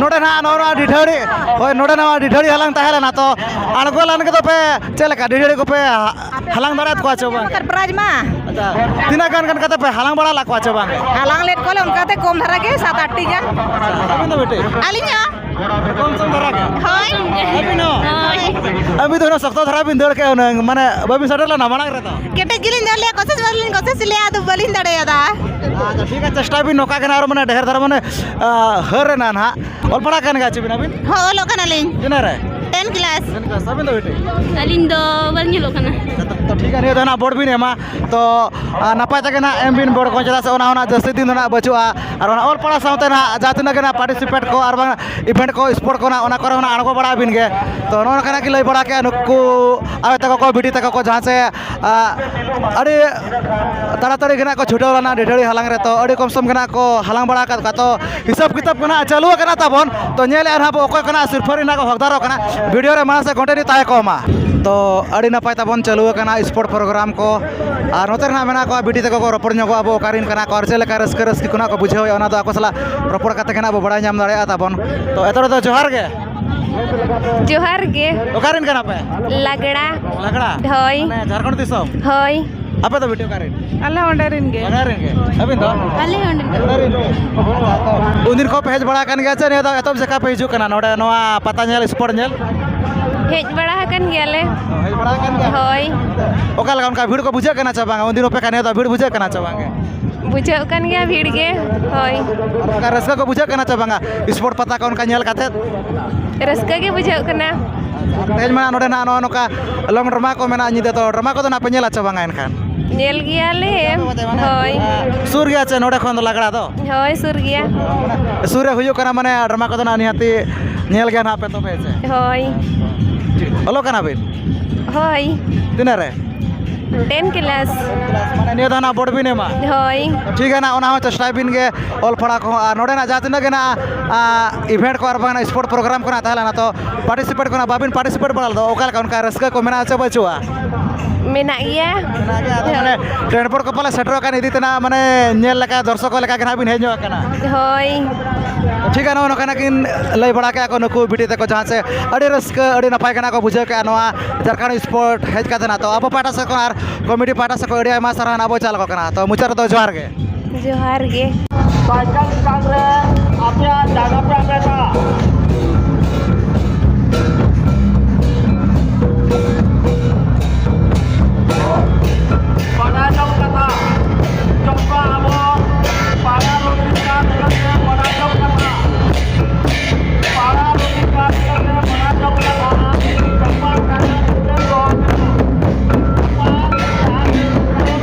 ᱱᱚᱰᱮ ᱱᱟᱦᱟᱜ ᱱᱚᱜᱼᱚ ᱱᱚᱣᱟ ᱰᱤᱰᱷᱟᱹᱲᱤ, ᱦᱳᱭ, ᱱᱚᱰᱮ ᱱᱚᱣᱟ ᱰᱤᱰᱷᱟᱹᱲᱤ ᱦᱟᱞᱟᱝ ᱛᱟᱦᱮᱸ ᱞᱮᱱᱟ, ᱛᱚ ᱟᱬᱜᱚ ᱞᱮᱱ ᱜᱮᱫᱚ ᱯᱮ, ᱪᱮᱫ ᱞᱮᱠᱟ ᱰᱤᱰᱷᱟᱹᱲᱤ ᱠᱚᱯᱮ ᱦᱟᱞᱟᱝ ᱫᱟᱲᱮᱭᱟᱫ ᱠᱚᱣᱟ ᱪᱮ ᱵᱟᱝ? ᱯᱨᱟᱭᱤᱡᱽ ᱢᱟ᱾ ᱟᱪᱪᱷᱟ, ᱛᱤᱱᱟᱹᱜ ᱜᱟᱱ ᱜᱟᱱ ᱠᱟᱛᱮ ᱯᱮ ᱦᱟᱞᱟᱝ ᱵᱟᱲᱟ ᱞᱮᱫ ᱠᱚᱣᱟ ᱪᱮ ᱵᱟᱝ? ᱦᱟᱞᱟᱝ ᱞᱮᱫ ᱠᱚᱣᱟᱞᱮ ᱚᱱᱠᱟᱛᱮ ᱠᱚᱢ ᱫᱷᱟᱨᱟ ᱜᱮ, ᱥᱟᱛ ᱟᱴ ᱴᱤ ᱜᱟᱱ᱾ ᱟᱪᱪᱷᱟ, ᱟᱹᱵᱤᱱ ᱫᱚ ᱵᱤᱴᱤ? ᱟᱹᱞᱤᱧ ᱦᱚᱸ᱾ ᱠᱚᱢ ᱥᱚᱢ ᱫᱷᱟᱨᱟ ᱜᱮ? ᱦᱳᱭ᱾ ᱟᱹᱵᱤᱱ ᱦᱚᱸ? ᱦᱳᱭ᱾ ᱟᱹᱵᱤᱱ ᱫᱚ ᱩᱱᱟᱹᱜ ᱥᱚᱠᱛᱚ ᱫᱷᱟᱨᱟ ᱵᱤᱱ ᱫᱟᱹᱲ ᱠᱮᱜᱼᱟ, ᱦᱩᱱᱟᱹᱝ ᱢᱟᱱᱮ ᱵᱟᱹᱵᱤᱱ ᱥᱮᱴᱮᱨ ᱞᱮᱱᱟ ᱢᱟᱲᱟᱝ ᱨᱮᱫᱚ? ᱠᱮᱴᱮᱡ ᱜᱮᱞᱤᱧ ᱫᱟᱹᱲ ᱞᱮᱜᱼᱟ, ᱠᱳᱥᱤᱥ ᱵᱟᱞᱤᱧ ᱠᱳᱥᱤᱥ ᱞᱮᱜᱼᱟ, ᱟᱫᱚ ᱵᱟᱹᱞᱤᱧ ᱫᱟᱲᱮᱭᱟᱫᱟ᱾ ᱟᱪᱪᱷᱟ, ᱴᱷᱤᱠ ᱜᱮᱭᱟ, ᱪᱮᱥᱴᱟᱭ ᱵᱤᱱ ᱱᱚᱝᱠᱟ ᱜᱮ ᱱᱟᱦᱟᱜ ᱟᱨᱚ ᱢᱟᱱᱮ ᱰᱷᱮᱨ ᱫᱷᱟᱨᱟ ᱢᱟᱱᱮ, ᱟᱸ, ᱦᱟᱹᱨ ᱨᱮᱱᱟᱜ ᱱᱟᱦᱟᱜ᱾ ᱚᱞ ᱯᱟᱲᱦᱟᱣ ᱠᱟᱱ ᱜᱮᱭᱟ ᱪᱮ ᱵᱤᱱ ᱟᱹᱵᱤᱱ? ᱦᱚᱸ, ᱚᱞᱚᱜ ᱠᱟᱱᱟᱞᱤᱧ᱾ ᱛᱤᱱᱟᱹᱜ ᱨᱮ? Ten class. Ten class. ᱟᱹᱵᱤᱱ ᱫᱚ ᱵᱤᱴᱤ? ᱟᱹᱞᱤᱧ ᱫᱚ ᱵᱟᱹᱞᱤᱧ ᱚᱞᱚᱜ ᱠᱟᱱᱟ᱾ ᱛᱚ, ᱛᱚ ᱴᱷᱤᱠ ᱜᱮᱭᱟ, ᱱᱤᱭᱟᱹ ᱫᱚ ᱱᱟᱦᱟᱜ ᱵᱳᱨᱰ ᱵᱤᱱ ᱮᱢᱟ᱾ ᱛᱚ, ᱟᱨ ᱱᱟᱯᱟᱭ ᱛᱮᱜᱮ ᱱᱟᱦᱟᱜ ᱮᱢ ᱵᱤᱱ ᱵᱳᱨᱰ ᱠᱚ, ᱪᱮᱫᱟᱜ ᱥᱮ ᱚᱱᱟ ᱦᱚᱸ ᱱᱟᱦᱟᱜ ᱡᱟᱹᱥᱛᱤ ᱫᱤᱱ ᱫᱚ ᱱᱟᱦᱟᱜ ᱵᱟᱹᱪᱩᱜᱼᱟ᱾ ᱟᱨ ᱚᱱᱟ ᱚᱞ ᱯᱟᱲᱦᱟᱣ ᱥᱟᱶᱛᱮ ᱱᱟᱦᱟᱜ ᱡᱟᱦᱟᱸ ᱛᱤᱱᱟᱹᱜ ᱜᱮ ᱱᱟᱦᱟᱜ ᱯᱟᱨᱴᱤᱥᱤᱯᱮᱴ ᱠᱚ ᱟᱨ ᱵᱟᱝ ᱤᱵᱷᱮᱱᱴ ᱠᱚ, ᱥᱯᱳᱨᱴ ᱠᱚ ᱱᱟᱦᱟᱜ, ᱚᱱᱟ ᱠᱚᱨᱮ ᱦᱚᱸ ᱱᱟᱦᱟᱜ ᱟᱬᱜᱚ ᱵᱟᱲᱟ ᱟᱹᱵᱤᱱ ᱜᱮ᱾ ᱛᱚ, ᱱᱚᱜᱼᱚ ᱱᱚᱝᱠᱟ ᱱᱟᱦᱟᱜ ᱠᱤᱱ ᱞᱟᱹᱭ ᱵᱟᱲᱟ ᱠᱮᱜᱼᱟ ᱱᱩᱠᱩ ᱟᱭᱳ ᱛᱟᱠᱚ ᱠᱚ, ᱵᱤᱴᱤ ᱛᱟᱠᱚ ᱠᱚ, ᱡᱟᱦᱟᱸ ᱪᱮ, ᱟ, ᱟᱹᱰᱤ ᱛᱟᱲᱟᱛᱟᱲᱤ ᱜᱮ ᱱᱟᱦᱟᱜ ᱠᱚ ᱪᱷᱩᱴᱟᱹᱣ ᱞᱮᱱᱟ ᱰᱤᱰᱷᱟᱹᱲᱤ ᱦᱟᱞᱟᱝ ᱨᱮ᱾ ᱛᱚ, ᱟᱹᱰᱤ ᱠᱚᱢ ᱥᱚᱢ ᱜᱮ ᱱᱟᱦᱟᱜ ᱠᱚ ᱦᱟᱞᱟᱝ ᱵᱟᱲᱟ ᱟᱠᱟᱫ ᱠᱚᱣᱟ᱾ ᱛᱚ, ᱦᱤᱥᱟᱹᱵ ᱠᱤᱛᱟᱹᱵ ᱠᱚ ᱱᱟᱦᱟᱜ ᱪᱟᱹᱞᱩ ᱟᱠᱟᱱᱟ ᱛᱟᱵᱚᱱ᱾ ᱛᱚ, ᱧᱮᱞᱮᱫᱼᱟ ᱱᱟᱦᱟᱜ ᱵᱚ ᱚᱠᱚᱭ ᱠᱚ ᱱᱟᱦᱟᱜ ᱥᱤᱨᱯᱷᱟᱹ ᱨᱮ ᱱᱟᱦᱟᱜ ᱠᱚ ᱦᱚᱠᱫᱟᱨᱚᱜ ᱠᱟᱱᱟ᱾ ᱵᱷᱤᱰᱤᱭᱳ ᱨᱮ ᱢᱟᱲᱟᱝ ᱥᱮᱫ ᱠᱚᱱᱴᱤᱱᱤᱭᱩ ᱛᱟᱦᱮᱸ ᱠᱚᱜ ᱢᱟ᱾ ᱛᱚ, ᱟᱹᱰᱤ ᱱᱟᱯᱟᱭ ᱛᱟᱵᱚᱱ ᱪᱟᱹᱞᱩ ᱟᱠᱟᱱᱟ ᱥᱯᱳᱨᱴ ᱯᱨᱳᱜᱨᱟᱢ ᱠᱚ᱾ ᱟᱨ ᱱᱚᱛᱮ ᱨᱮ ᱱᱟᱦᱟᱜ ᱢᱮᱱᱟᱜ ᱠᱚᱣᱟ ᱵᱤᱴᱤ ᱛᱟᱠᱚ ᱠᱚ, ᱨᱚᱯᱚᱲ ᱧᱚᱜᱚᱜ ᱟᱵᱚ ᱚᱠᱟ ᱨᱮᱱ ᱠᱟᱱᱟ ᱠᱚ ᱟᱨ ᱪᱮᱫ ᱞᱮᱠᱟ ᱨᱟᱹᱥᱠᱟᱹ ᱨᱟᱹᱥᱠᱤ ᱠᱚ ᱱᱟᱦᱟᱜ ᱠᱚ ᱵᱩᱡᱷᱟᱹᱣᱮᱫᱼᱟ, ᱚᱱᱟ ᱫᱚ ᱟᱠᱚ ᱥᱟᱞᱟᱜ ᱨᱚᱯᱚᱲ ᱠᱟᱛᱮ ᱜᱮ ᱱᱟᱦᱟᱜ ᱵᱚ ᱵᱟᱲᱟᱭ ᱧᱟᱢ ᱫᱟᱲᱮᱭᱟᱜᱼᱟ ᱛᱟᱵᱚᱱ᱾ ᱛᱚ, ᱮᱛᱚᱦᱚᱵ ᱨᱮᱫᱚ ᱡᱚᱦᱟᱨ ᱜᱮ᱾ ᱡᱚᱦᱟᱨ ᱜᱮ᱾ ᱚᱠᱟ ᱨᱮᱱ ᱠᱟᱱᱟ ᱯᱮ? ᱞᱟᱜᱽᱲᱟ᱾ ᱞᱟᱜᱽᱲᱟ? ᱦᱳᱭ᱾ ᱢᱟᱱᱮ ᱡᱷᱟᱲᱠᱷᱚᱸᱰ ᱫᱤᱥᱚᱢ? ᱦᱳᱭ᱾ ᱟᱯᱮ ᱫᱚ ᱵᱤᱴᱤ ᱚᱠᱟ ᱨᱮᱱ? ᱟᱞᱮ ᱚᱸᱰᱮ ᱨᱮᱱ ᱜᱮ᱾ ᱚᱸᱰᱮ ᱨᱮᱱ ᱜᱮ? ᱦᱳᱭ᱾ ᱟᱹᱵᱤᱱ ᱫᱚ? ᱟᱞᱮ ᱚᱸᱰᱮ ᱨᱮᱱ ᱜᱮ᱾ ᱚᱸᱰᱮ ᱨᱮᱱ? ᱟᱪᱪᱷᱟ, ᱛᱚ ᱩᱱᱫᱤᱱ ᱠᱷᱚᱱ ᱯᱮ ᱦᱮᱡ ᱵᱟᱲᱟ ᱟᱠᱟᱱ ᱜᱮᱭᱟ ᱪᱮ ᱱᱤᱭᱟᱹ ᱫᱷᱟᱣ ᱮᱛᱚᱦᱚᱵ ᱡᱮᱠᱷᱟ ᱯᱮ ᱦᱤᱡᱩᱜ ᱠᱟᱱᱟ ᱱᱚᱰᱮ ᱱᱚᱣᱟ ᱯᱟᱛᱟ ᱧᱮᱞ, ᱥᱯᱳᱨᱴ ᱧᱮᱞ? ᱦᱮᱡ ᱵᱟᱲᱟ ᱟᱠᱟᱱ ᱜᱮᱭᱟᱞᱮ᱾ ᱦᱮᱡ ᱵᱟᱲᱟ ᱟᱠᱟᱱ ᱜᱮᱭᱟ? ᱦᱳᱭ᱾ ᱚᱠᱟ ᱞᱮᱠᱟ ᱚᱱᱠᱟ ᱵᱷᱤᱲ ᱠᱚ ᱵᱩᱡᱷᱟᱹᱜ ᱠᱟᱱᱟ ᱪᱮ ᱵᱟᱝ? ᱩᱱᱫᱤᱱ ᱚᱯᱮᱠᱷᱟ ᱱᱤᱭᱟᱹ ᱫᱷᱟᱣ ᱵᱷᱤᱲ ᱵᱩᱡᱷᱟᱹᱜ ᱠᱟᱱᱟ ᱪᱮ ᱵᱟᱝ ᱜᱮ? ᱵᱩᱡᱷᱟᱹᱜ ᱠᱟᱱ ᱜᱮᱭᱟ ᱵᱷᱤᱲ ᱜᱮ᱾ ᱦᱳᱭ᱾ ᱚᱱᱠᱟ ᱨᱟᱹᱥᱠᱟᱹ ᱠᱚ ᱵᱩᱡᱷᱟᱹᱜ ᱠᱟᱱᱟ ᱪᱮ ᱵᱟᱝᱟ ᱥᱯᱳᱨᱴ ᱯᱟᱛᱟ ᱠᱚ ᱚᱱᱠᱟ ᱧᱮᱞ ᱠᱟᱛᱮᱫ? ᱨᱟᱹᱥᱠᱟᱹ ᱜᱮ ᱵᱩᱡᱷᱟᱹᱜ ᱠᱟᱱᱟ᱾ ᱛᱮᱦᱮᱧ ᱢᱟ ᱱᱚᱰᱮ ᱱᱟᱜ ᱱᱚᱜᱼᱚ ᱱᱚᱝᱠᱟ ᱞᱚᱝ ᱰᱨᱟᱢᱟ ᱠᱚ ᱢᱮᱱᱟᱜᱼᱟ ᱧᱤᱫᱟᱹ, ᱛᱚ ᱰᱨᱟᱢᱟ ᱠᱚᱫᱚ ᱱᱟᱜ ᱯᱮ ᱧᱮᱞᱟ ᱪᱮ ᱵᱟᱝᱟ ᱮᱱᱠᱷᱟᱱ? ᱧᱮᱞ ᱜᱮᱭᱟᱞᱮ᱾ ᱦᱳᱭ᱾ ᱥᱩᱨ ᱜᱮᱭᱟ ᱪᱮ ᱱᱚᱰᱮ ᱠᱷᱚᱱ ᱫᱚ ᱞᱟᱜᱽᱲᱟ ᱫᱚ? ᱦᱳᱭ, ᱥᱩᱨ ᱜᱮᱭᱟ᱾ ᱥᱩᱨ ᱨᱮ ᱦᱩᱭᱩᱜ ᱠᱟᱱᱟ, ᱢᱟᱱᱮ ᱰᱨᱟᱢᱟ ᱠᱚᱫᱚ ᱱᱟᱜ ᱱᱤᱦᱟᱹᱛᱤ ᱧᱮᱞ ᱜᱮᱭᱟ ᱱᱟᱜ ᱯᱮ ᱛᱚᱵᱮ ᱪᱮ? ᱦᱳᱭ᱾ ᱚᱞᱚᱜ ᱠᱟᱱᱟ ᱵᱤᱱ? ᱦᱳᱭ᱾ ᱛᱤᱱᱟᱹᱜ ᱨᱮ? Ten class. ᱢᱟᱱᱮ ᱱᱤᱭᱟᱹ ᱫᱷᱟᱣ ᱱᱟᱜ ᱵᱳᱨᱰ ᱵᱤᱱ ᱮᱢᱟ? ᱦᱳᱭ᱾ ᱴᱷᱤᱠ ᱜᱮᱭᱟ ᱱᱟᱜ, ᱚᱱᱟ ᱦᱚᱸ ᱪᱮᱥᱴᱟᱭ ᱵᱤᱱ ᱜᱮ ᱚᱞ ᱯᱟᱲᱦᱟᱣ ᱠᱚᱦᱚᱸ᱾ ᱟᱨ ᱱᱚᱰᱮᱱᱟᱜ ᱡᱟᱦᱟᱸ ᱛᱤᱱᱟᱹᱜ ᱜᱮ ᱱᱟᱜ, ᱟ, ᱤᱵᱷᱮᱱᱴ ᱠᱚ ᱟᱨ ᱵᱟᱝ ᱥᱯᱳᱨᱴ ᱯᱨᱳᱜᱨᱟᱢ ᱠᱚ ᱱᱟᱜ ᱛᱟᱦᱮᱸ ᱞᱮᱱᱟ, ᱛᱚ ᱯᱟᱨᱴᱤᱥᱤᱯᱮᱴ ᱠᱚ ᱱᱟᱜ ᱵᱟᱵᱤᱱ ᱯᱟᱨᱴᱤᱥᱤᱯᱮᱴ ᱵᱟᱲᱟ ᱞᱮᱫᱟ, ᱚᱠᱟ ᱞᱮᱠᱟ ᱚᱱᱠᱟ ᱨᱟᱹᱥᱠᱟᱹ ᱠᱚ ᱢᱮᱱᱟᱜᱼᱟ ᱪᱮ ᱵᱟᱹᱪᱩᱜᱼᱟ? ᱢᱮᱱᱟᱜ ᱜᱮᱭᱟ᱾ ᱢᱮᱱᱟᱜ ᱜᱮᱭᱟ, ᱟᱫᱚ ᱢᱟᱱᱮ ᱴᱨᱮᱱᱰ ᱵᱳᱨᱰ ᱠᱚ ᱯᱟᱞᱮ ᱥᱮᱴᱮᱨ ᱟᱠᱟᱱ ᱤᱫᱤ ᱛᱮᱱᱟᱜ, ᱢᱟᱱᱮ ᱧᱮᱞ ᱞᱮᱠᱟ ᱫᱚᱨᱥᱚᱠ ᱞᱮᱠᱟ ᱜᱮ ᱱᱟᱜ ᱵᱤᱱ ᱦᱮᱡ ᱧᱚᱜ ᱟᱠᱟᱱᱟ᱾ ᱦᱳᱭ᱾ ᱴᱷᱤᱠ ᱜᱮᱭᱟ, ᱱᱚᱜᱼᱚ ᱱᱚᱝᱠᱟᱱᱟᱜ ᱠᱤᱱ ᱞᱟᱹᱭ ᱵᱟᱲᱟ ᱠᱮᱫᱼᱟ ᱠᱚ ᱱᱩᱠᱩ ᱵᱤᱴᱤ ᱛᱟᱠᱚ, ᱡᱟᱦᱟᱸ ᱪᱮ ᱟᱹᱰᱤ ᱨᱟᱹᱥᱠᱟᱹ, ᱟᱹᱰᱤ ᱱᱟᱯᱟᱭ ᱜᱮ ᱱᱟᱜ ᱠᱚ ᱵᱩᱡᱷᱟᱹᱣ ᱠᱮᱫᱼᱟ ᱱᱚᱣᱟ ᱡᱷᱟᱲᱠᱷᱚᱸᱰ ᱥᱯᱳᱨᱴ ᱦᱮᱡ ᱠᱟᱛᱮ ᱱᱟᱜ᱾ ᱛᱚ ᱟᱵᱚ ᱯᱟᱦᱴᱟ ᱥᱮᱫ ᱠᱷᱚᱱ ᱟᱨ ᱠᱚᱢᱤᱴᱤ ᱯᱟᱦᱴᱟ ᱥᱮᱫ ᱠᱷᱚᱱ ᱟᱹᱰᱤ ᱟᱭᱢᱟ ᱥᱟᱨᱦᱟᱣ ᱱᱟᱜ ᱵᱚ ᱪᱟᱞ ᱟᱠᱚ ᱠᱟᱱᱟ᱾ ᱛᱚ ᱢᱩᱪᱟᱹᱫ ᱨᱮᱫᱚ ᱡᱚᱦᱟᱨ ᱜᱮ᱾ ᱡᱚᱦᱟᱨ ᱜᱮ᱾ ᱵᱟᱭᱪᱟᱱᱥ ᱪᱮᱛᱟᱱ ᱨᱮ ᱟᱯᱮᱭᱟᱜ ᱡᱟᱭᱜᱟ ᱯᱮ ᱦᱟᱢᱮᱴᱟ᱾ ᱵᱟᱰᱟᱭ ᱡᱚᱝ ᱠᱟᱛᱷᱟ, ᱪᱚᱢᱯᱟ ᱟᱵᱚ ᱯᱟᱲᱟ ᱨᱚᱥᱤᱠᱟ ᱞᱮᱠᱟᱛᱮ ᱵᱟᱰᱟᱭ ᱡᱚᱝ ᱠᱟᱛᱷᱟ᱾ ᱯᱟᱲᱟ ᱨᱚᱥᱤᱠᱟ ᱞᱮᱠᱟᱛᱮ ᱵᱟᱰᱟᱭ ᱡᱚᱝ ᱠᱟᱛᱷᱟ᱾ ᱪᱚᱢᱯᱟ ᱠᱟᱛᱷᱟ ᱩᱪᱷᱟᱹᱱ ᱫᱚᱦᱚ ᱠᱟᱱᱟ᱾ ᱪᱚᱢᱯᱟ ᱡᱟᱦᱟᱸ ᱛᱤᱥ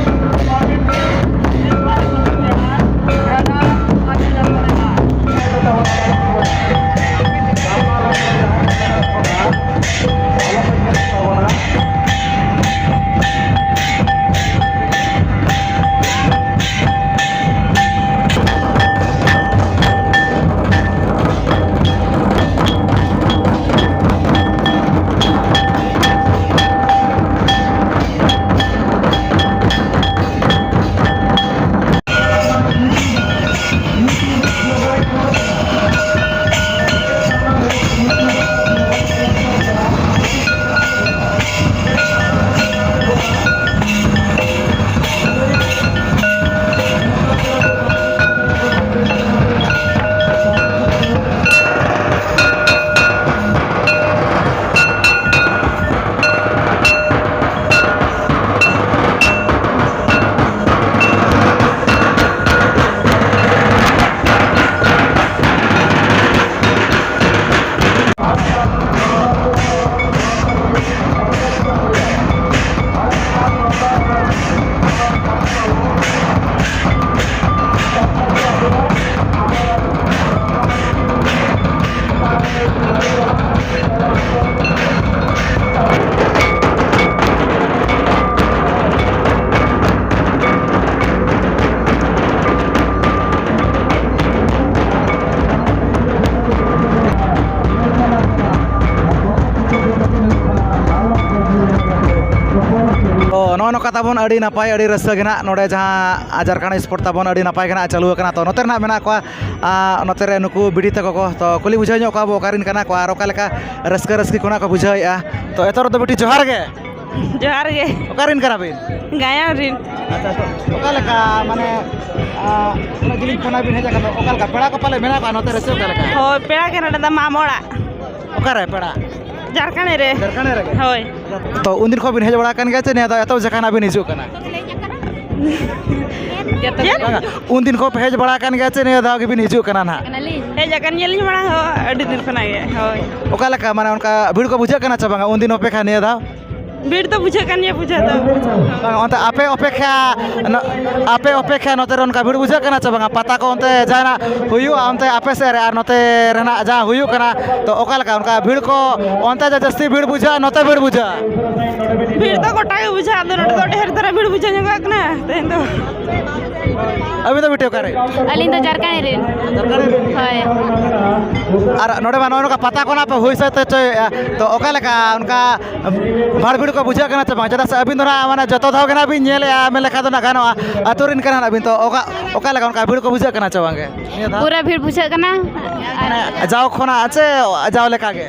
ᱠᱚᱢᱤᱴᱤ ᱱᱤᱨᱵᱟᱪᱚᱱ ᱨᱮᱱᱟᱜ ᱨᱮᱱᱟᱜ ᱟᱹᱰᱤ ᱞᱮᱠᱟᱱᱟᱜ ᱟᱹᱰᱤ ᱱᱟᱯᱟᱭ, ᱟᱹᱰᱤ ᱨᱟᱹᱥᱠᱟᱹ ᱜᱮ ᱱᱟᱜ ᱱᱚᱰᱮ ᱡᱟᱦᱟᱸ ᱡᱷᱟᱲᱠᱷᱚᱸᱰ ᱥᱯᱳᱨᱴ ᱛᱟᱵᱚᱱ ᱟᱹᱰᱤ ᱱᱟᱯᱟᱭ ᱜᱮ ᱱᱟᱜ ᱪᱟᱹᱞᱩ ᱟᱠᱟᱱᱟ᱾ ᱛᱚ ᱱᱚᱛᱮ ᱨᱮ ᱱᱟᱜ ᱢᱮᱱᱟᱜ ᱠᱚᱣᱟ, ᱟᱨ ᱱᱚᱛᱮ ᱨᱮ ᱱᱩᱠᱩ ᱵᱤᱴᱤ ᱛᱟᱠᱚ ᱠᱚ᱾ ᱛᱚ ᱠᱩᱞᱤ ᱵᱩᱡᱷᱟᱹᱣ ᱧᱚᱜ ᱠᱚᱣᱟ ᱵᱚ ᱚᱠᱟᱨᱮᱱ ᱠᱟᱱᱟ ᱠᱚ ᱟᱨ ᱚᱠᱟ ᱞᱮᱠᱟ ᱨᱟᱹᱥᱠᱟᱹ ᱨᱟᱹᱥᱠᱤ ᱠᱚ ᱱᱟᱜ ᱠᱚ ᱵᱩᱡᱷᱟᱹᱣᱮᱫᱼᱟ᱾ ᱛᱚ ᱮᱛᱚᱦᱚᱵ ᱨᱮᱫᱚ ᱵᱤᱴᱤ ᱡᱚᱦᱟᱨ ᱜᱮ᱾ ᱡᱚᱦᱟᱨ ᱜᱮ᱾ ᱚᱠᱟᱨᱮᱱ ᱠᱟᱱᱟ ᱵᱤᱱ? ᱜᱟᱭᱟᱱ ᱨᱮᱱ᱾ ᱟᱪᱪᱷᱟ, ᱛᱚ ᱚᱠᱟ ᱞᱮᱠᱟ ᱢᱟᱱᱮ, ᱟᱨ ᱩᱱᱟᱹᱜ ᱡᱤᱞᱤᱧ ᱠᱷᱚᱱᱟᱜ ᱵᱤᱱ ᱦᱮᱡ ᱟᱠᱟᱱᱟ, ᱚᱠᱟ ᱞᱮᱠᱟ ᱯᱮᱲᱟ ᱠᱚ ᱯᱟᱞᱮ ᱢᱮᱱᱟᱜ ᱠᱚᱣᱟ ᱱᱚᱛᱮ ᱨᱮ ᱥᱮ ᱚᱠᱟ ᱞᱮᱠᱟ? ᱦᱳᱭ, ᱯᱮᱲᱟ ᱜᱮ ᱱᱚᱰᱮ ᱫᱚ ᱢᱟᱢᱚ ᱚᱲᱟᱜ᱾ ᱚᱠᱟᱨᱮ ᱯᱮᱲᱟ? ᱡᱷᱟᱲᱠᱷᱚᱸᱰ ᱨᱮ᱾ ᱡᱷᱟᱲᱠᱷᱚᱸᱰ ᱨᱮᱜᱮ? ᱦᱳᱭ᱾ ᱛᱚ ᱩᱱᱫᱤᱱ ᱠᱷᱚᱱ ᱵᱤᱱ ᱦᱮᱡ ᱵᱟᱲᱟ ᱟᱠᱟᱱ ᱜᱮᱭᱟ ᱪᱮ ᱱᱤᱭᱟᱹ ᱫᱷᱟᱣ ᱮᱛᱚᱦᱚᱵ ᱡᱚᱠᱷᱚᱱ ᱦᱟᱸᱜ ᱵᱤᱱ ᱦᱤᱡᱩᱜ ᱠᱟᱱᱟ? ᱪᱮᱫ? ᱵᱟᱝᱟ, ᱩᱱᱫᱤᱱ ᱠᱷᱚᱱ ᱯᱮ ᱦᱮᱡ ᱵᱟᱲᱟ ᱟᱠᱟᱱ ᱜᱮᱭᱟ ᱪᱮ ᱱᱤᱭᱟᱹ ᱫᱷᱟᱣ ᱜᱮᱵᱤᱱ ᱦᱤᱡᱩᱜ ᱠᱟᱱᱟ ᱱᱟᱦᱟᱜ? ᱦᱮᱡ ᱟᱠᱟᱱ ᱜᱮᱭᱟᱞᱤᱧ ᱢᱟᱲᱟᱝ ᱦᱚᱸ, ᱟᱹᱰᱤ ᱫᱤᱱ ᱠᱷᱚᱱᱟᱜ ᱜᱮ᱾ ᱦᱳᱭ᱾ ᱚᱠᱟ ᱞᱮᱠᱟ ᱢᱟᱱᱮ ᱚᱱᱠᱟ ᱵᱷᱤᱲ ᱠᱚ ᱵᱩᱡᱷᱟᱹᱜ ᱠᱟᱱᱟ ᱪᱮ ᱵᱟᱝᱟ ᱩᱱᱫᱤᱱ ᱚᱯᱮᱠᱷᱟ ᱱᱤᱭᱟᱹ ᱫᱷᱟᱣ? ᱵᱷᱤᱲ ᱫᱚ ᱵᱩᱡᱷᱟᱹᱜ ᱠᱟᱱ ᱜᱮᱭᱟ, ᱵᱩᱡᱷᱟᱹᱣ ᱫᱚ᱾ ᱵᱟᱝ, ᱚᱱᱛᱮ ᱟᱯᱮ ᱚᱯᱮᱠᱷᱟ, ᱱᱚ-, ᱟᱯᱮ ᱚᱯᱮᱠᱷᱟ ᱱᱚᱛᱮ ᱨᱮ ᱚᱱᱠᱟ ᱵᱷᱤᱲ ᱵᱩᱡᱷᱟᱹᱜ ᱠᱟᱱᱟ ᱪᱮ ᱵᱟᱝᱟ? ᱯᱟᱛᱟ ᱠᱚ ᱚᱱᱛᱮ ᱡᱟᱦᱟᱱᱟᱜ ᱦᱩᱭᱩᱜᱼᱟ ᱚᱱᱛᱮ ᱟᱯᱮ ᱥᱮᱫ ᱨᱮ, ᱟᱨ ᱱᱚᱛᱮ ᱨᱮᱱᱟᱜ ᱡᱟᱦᱟᱸ ᱦᱩᱭᱩᱜ ᱠᱟᱱᱟ, ᱛᱚ ᱚᱠᱟ ᱞᱮᱠᱟ ᱚᱱᱠᱟ ᱵᱷᱤᱲ ᱠᱚ ᱚᱱᱛᱮ ᱫᱚ ᱡᱟᱹᱥᱛᱤ ᱵᱷᱤᱲ ᱵᱩᱡᱷᱟᱹᱜᱼᱟ, ᱱᱚᱛᱮ ᱵᱷᱤᱲ ᱵᱩᱡᱷᱟᱹᱜᱼᱟ? ᱵᱷᱤᱲ ᱫᱚ ᱜᱚᱴᱟ ᱜᱮ ᱵᱩᱡᱷᱟᱹᱜᱼᱟ, ᱟᱫᱚ ᱱᱚᱰᱮ ᱫᱚ ᱰᱷᱮᱨ ᱫᱷᱟᱨᱟ ᱵᱷᱤᱲ ᱵᱩᱡᱷᱟᱹᱣ ᱧᱚᱜᱚᱜ ᱠᱟᱱᱟ ᱛᱮᱦᱮᱧ ᱫᱚ᱾ ᱟᱹᱵᱤᱱ ᱫᱚ ᱵᱤᱴᱤ ᱚᱠᱟᱨᱮ? ᱟᱹᱞᱤᱧ ᱫᱚ ᱡᱷᱟᱲᱠᱷᱚᱸᱰ ᱨᱮᱱ᱾ ᱡᱷᱟᱲᱠᱷᱚᱸᱰ ᱨᱮᱱ? ᱦᱳᱭ᱾ ᱟᱨ ᱱᱚᱰᱮ ᱢᱟ ᱱᱚᱜᱼᱚ ᱱᱚᱝᱠᱟ ᱯᱟᱛᱟ ᱠᱚ ᱱᱟᱜ ᱯᱮ ᱦᱩᱭ ᱥᱟᱹᱛ ᱦᱚᱪᱚᱭᱮᱫᱼᱟ, ᱛᱚ ᱚᱠᱟ ᱞᱮᱠᱟ ᱚᱱᱠᱟ ᱵᱷᱟᱲ ᱵᱷᱤᱲ ᱠᱚ ᱵᱩᱡᱷᱟᱹᱜ ᱠᱟᱱᱟ ᱪᱮ ᱵᱟᱝ? ᱪᱮᱫᱟᱜ ᱥᱮ ᱟᱹᱵᱤᱱ ᱫᱚ ᱱᱟᱜ ᱢᱟᱱᱮ ᱡᱚᱛᱚ ᱫᱷᱟᱣ ᱜᱮ ᱱᱟᱜ ᱵᱤᱱ ᱧᱮᱞᱮᱫᱼᱟ, ᱢᱮᱱ ᱞᱮᱠᱷᱟᱱ ᱫᱚ ᱱᱟᱜ ᱜᱟᱱᱚᱜᱼᱟ, ᱟᱹᱛᱩ ᱨᱮᱱ ᱠᱟᱱᱟ ᱱᱟᱜ ᱵᱤᱱ, ᱛᱚ ᱚᱠᱟ, ᱚᱠᱟ ᱞᱮᱠᱟ ᱚᱱᱠᱟ ᱵᱷᱤᱲ ᱠᱚ ᱵᱩᱡᱷᱟᱹᱜ ᱠᱟᱱᱟ ᱪᱮ ᱵᱟᱝ ᱜᱮ ᱱᱤᱭᱟᱹ ᱫᱷᱟᱣ? ᱯᱩᱨᱟᱹ ᱵᱷᱤᱲ ᱵᱩᱡᱷᱟᱹᱜ ᱠᱟᱱᱟ᱾ ᱟᱨ ᱡᱟᱣ ᱠᱷᱚᱱᱟᱜ ᱪᱮ ᱡᱟᱣ ᱞᱮᱠᱟ ᱜᱮ?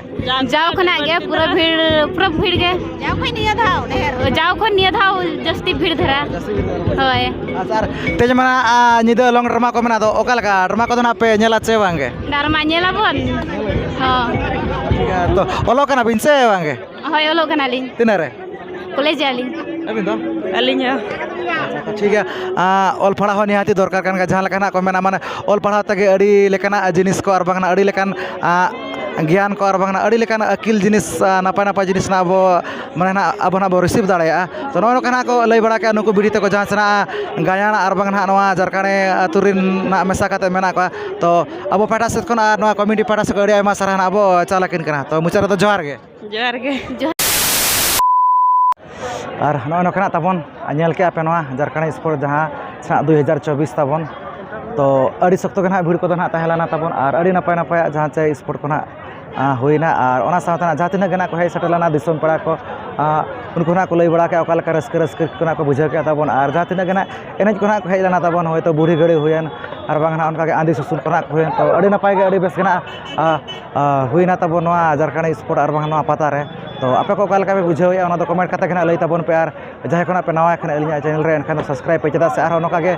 ᱡᱟᱣ ᱠᱷᱚᱱᱟᱜ ᱜᱮ ᱯᱩᱨᱟᱹ ᱵᱷᱤᱲ, ᱯᱩᱨᱟᱹ ᱵᱷᱤᱲ ᱜᱮ᱾ ᱡᱟᱣ ᱠᱷᱚᱱ ᱱᱤᱭᱟᱹ ᱫᱷᱟᱣ ᱰᱷᱮᱨ᱾ ᱡᱟᱣ ᱠᱷᱚᱱ ᱱᱤᱭᱟᱹ ᱫᱷᱟᱣ ᱡᱟᱹᱥᱛᱤ ᱵᱷᱤᱲ ᱫᱷᱟᱨᱟ᱾ ᱡᱟᱹᱥᱛᱤ ᱵᱷᱤᱲ ᱫᱷᱟᱨᱟ᱾ ᱦᱳᱭ᱾ ᱟᱪᱪᱷᱟ, ᱟᱨ ᱛᱮᱦᱮᱧ ᱢᱟ, ᱟ, ᱧᱤᱫᱟᱹ ᱞᱚᱝ ᱰᱨᱟᱢᱟ ᱠᱚ ᱢᱮᱱᱟᱜ ᱫᱚ, ᱚᱠᱟ ᱞᱮᱠᱟ ᱰᱨᱟᱢᱟ ᱠᱚᱫᱚ ᱱᱟᱜ ᱯᱮ ᱧᱮᱞᱟ ᱪᱮ ᱵᱟᱝ ᱜᱮ? ᱰᱨᱟᱢᱟ ᱧᱮᱞᱟᱵᱚᱱ᱾ ᱦᱚᱸ᱾ ᱴᱷᱤᱠ ᱜᱮᱭᱟ, ᱛᱚ ᱚᱞᱚᱜ ᱠᱟᱱᱟ ᱵᱤᱱ ᱥᱮ ᱵᱟᱝ ᱜᱮ? ᱦᱳᱭ, ᱚᱞᱚᱜ ᱠᱟᱱᱟᱞᱤᱧ᱾ ᱛᱤᱱᱟᱹᱜ ᱨᱮ? ᱠᱚᱞᱮᱡᱽ ᱟᱹᱞᱤᱧ᱾ ᱟᱹᱵᱤᱱ ᱫᱚ? ᱟᱹᱞᱤᱧ ᱦᱚᱸ᱾ ᱟᱪᱪᱷᱟ, ᱴᱷᱤᱠ ᱜᱮᱭᱟ᱾ ᱟ, ᱚᱞ ᱯᱟᱲᱦᱟᱣ ᱦᱚᱸ ᱱᱤᱦᱟᱹᱛᱤ ᱫᱚᱨᱠᱟᱨ ᱠᱟᱱ ᱜᱮᱭᱟ, ᱡᱟᱦᱟᱸ ᱞᱮᱠᱟ ᱱᱟᱜ ᱠᱚ ᱢᱮᱱᱟ, ᱢᱟᱱᱮ ᱚᱞ ᱯᱟᱲᱦᱟᱣ ᱛᱮᱜᱮ ᱟᱹᱰᱤ ᱞᱮᱠᱟᱱᱟᱜ ᱡᱤᱱᱤᱥ ᱠᱚ ᱟᱨ ᱵᱟᱝ ᱟᱹᱰᱤ ᱞᱮᱠᱟᱱ, ᱟ, ᱜᱮᱭᱟᱱ ᱠᱚ ᱟᱨ ᱵᱟᱝ ᱟᱹᱰᱤ ᱞᱮᱠᱟᱱ ᱟᱹᱠᱤᱞ ᱡᱤᱱᱤᱥ, ᱟ, ᱱᱟᱯᱟᱭ ᱱᱟᱯᱟᱭ ᱡᱤᱱᱤᱥ ᱱᱟᱜ ᱟᱵᱚ ᱢᱟᱱᱮ ᱱᱟᱜ ᱟᱵᱚ ᱱᱟᱜ ᱵᱚ receive ᱫᱟᱲᱮᱭᱟᱜᱼᱟ᱾ ᱛᱚ ᱱᱚᱜᱼᱚ ᱱᱚᱝᱠᱟ ᱱᱟᱜ ᱠᱚ ᱞᱟᱹᱭ ᱵᱟᱲᱟ ᱠᱮᱜᱼᱟ ᱱᱩᱠᱩ ᱵᱤᱴᱤ ᱛᱟᱠᱚ ᱡᱟᱦᱟᱸ ᱥᱮᱱᱟᱜ ᱜᱟᱭᱟᱱ ᱟᱨ ᱵᱟᱝ ᱱᱟᱜ ᱱᱚᱣᱟ ᱡᱷᱟᱲᱠᱷᱚᱸᱰ ᱟᱹᱛᱩ ᱨᱮᱱ ᱱᱟᱜ ᱢᱮᱥᱟ ᱠᱟᱛᱮ ᱢᱮᱱᱟᱜ ᱠᱚᱣᱟ᱾ ᱛᱚ ᱟᱵᱚ ᱯᱟᱦᱴᱟ ᱥᱮᱫ ᱠᱷᱚᱱ ᱟᱨ ᱱᱚᱣᱟ ᱠᱚᱢᱤᱴᱤ ᱯᱟᱦᱴᱟ ᱥᱮᱫ ᱠᱷᱚᱱ ᱟᱹᱰᱤ ᱟᱭᱢᱟ ᱥᱟᱨᱦᱟᱣ ᱱᱟᱜ ᱵᱚ ᱪᱟᱞ ᱟᱹᱠᱤᱱ ᱠᱟᱱᱟ᱾ ᱛᱚ ᱢᱩᱪᱟᱹᱫ ᱨᱮᱫᱚ ᱡᱚᱦᱟᱨ ᱜᱮ᱾ ᱡᱚᱦᱟᱨ ᱜᱮ᱾ ᱟᱨ ᱱᱚᱜᱼᱚᱭ ᱱᱚᱝᱠᱟᱱᱟᱜ ᱛᱟᱵᱚᱱ, ᱧᱮᱞ ᱠᱮᱜᱼᱟ ᱯᱮ ᱱᱚᱣᱟ ᱡᱷᱟᱲᱠᱷᱚᱸᱰ ᱥᱯᱳᱨᱴ ᱡᱟᱦᱟᱸ ᱥᱮᱱᱟᱜ ᱫᱩᱭ ᱦᱟᱡᱟᱨ ᱪᱚᱵᱵᱤᱥ ᱛᱟᱵᱚᱱ᱾ ᱛᱚ ᱟᱹᱰᱤ ᱥᱚᱠᱛᱚ ᱜᱮ ᱱᱟᱦᱟᱜ ᱵᱷᱤᱲ ᱠᱚᱫᱚ ᱱᱟᱦᱟᱜ ᱛᱟᱦᱮᱸ ᱞᱮᱱᱟ ᱛᱟᱵᱚᱱ, ᱟᱨ ᱟᱹᱰᱤ ᱱᱟᱯᱟᱭ ᱱᱟᱯᱟᱭᱟᱜ ᱡᱟᱦᱟᱸ ᱪᱮ ᱥᱯᱳᱨᱴ ᱠᱚ ᱱᱟᱦᱟᱜ, ᱟ, ᱦᱩᱭᱱᱟ, ᱟᱨ ᱚᱱᱟ ᱥᱟᱶᱛᱮ ᱱᱟᱦᱟᱜ ᱡᱟᱦᱟᱸ ᱛᱤᱱᱟᱹᱜ ᱜᱮ ᱱᱟᱦᱟᱜ ᱠᱚ ᱦᱮᱡ ᱥᱮᱴᱮᱨ ᱞᱮᱱᱟ ᱫᱤᱥᱚᱢ ᱯᱮᱲᱟ ᱠᱚ, ᱟ, ᱩᱱᱠᱩ ᱱᱟᱜ ᱠᱚ ᱞᱟᱹᱭ ᱵᱟᱲᱟ ᱠᱮᱫᱼᱟ ᱚᱠᱟ ᱞᱮᱠᱟ ᱨᱟᱹᱥᱠᱟᱹ ᱨᱟᱹᱥᱠᱟᱹ ᱠᱚ ᱱᱟᱜ ᱠᱚ ᱵᱩᱡᱷᱟᱹᱣ ᱠᱮᱫᱼᱟ ᱛᱟᱵᱚᱱ᱾ ᱟᱨ ᱡᱟᱦᱟᱸ ᱛᱤᱱᱟᱹᱜ ᱜᱮ ᱱᱟᱜ ᱮᱱᱮᱡ ᱠᱚ ᱱᱟᱜ ᱠᱚ ᱦᱮᱡ ᱞᱮᱱᱟ ᱛᱟᱵᱚᱱ, ᱦᱚᱭᱛᱳ ᱵᱩᱲᱦᱤ ᱜᱟᱹᱲᱤ ᱦᱩᱭᱮᱱ, ᱟᱨ ᱵᱟᱝ ᱱᱟᱜ ᱚᱱᱠᱟ ᱜᱮ ᱟᱸᱫᱤ ᱥᱩᱥᱩᱱ ᱠᱚ ᱱᱟᱜ ᱠᱚ ᱦᱩᱭᱮᱱ, ᱛᱚ ᱟᱹᱰᱤ ᱱᱟᱯᱟᱭ ᱜᱮ, ᱟᱹᱰᱤ ᱵᱮᱥ ᱜᱮ ᱱᱟᱜ, ᱟ, ᱟ, ᱦᱩᱭᱱᱟ ᱛᱟᱵᱚᱱ ᱱᱚᱣᱟ ᱡᱷᱟᱨᱠᱷᱚᱸᱰ ᱥᱯᱳᱨᱴ ᱟᱨ ᱵᱟᱝ ᱱᱚᱣᱟ ᱯᱟᱛᱟ ᱨᱮ᱾ ᱛᱚ ᱟᱯᱮ ᱠᱚ ᱚᱠᱟ ᱞᱮᱠᱟ ᱯᱮ ᱵᱩᱡᱷᱟᱹᱣᱮᱫᱼᱟ, ᱚᱱᱟ ᱫᱚ ᱠᱚᱢᱮᱱᱴ ᱠᱟᱛᱮ ᱜᱮ ᱱᱟᱜ ᱞᱟᱹᱭ ᱛᱟᱵᱚᱱ ᱯᱮ᱾ ᱟᱨ ᱡᱟᱦᱟᱸᱭ ᱠᱚ ᱱᱟᱜ ᱯᱮ ᱱᱟᱣᱟ ᱠᱷᱟᱱ ᱟᱹᱞᱤᱧᱟᱜ ᱪᱮᱱᱮᱞ ᱨᱮ, ᱮᱱᱠᱷᱟᱱ ᱫᱚ ᱥᱟᱵᱥᱠᱨᱟᱭᱤᱵᱽ ᱯᱮ, ᱪᱮᱫᱟᱜ ᱥᱮ ᱟᱨᱦᱚᱸ ᱱᱚᱝᱠᱟ ᱜᱮ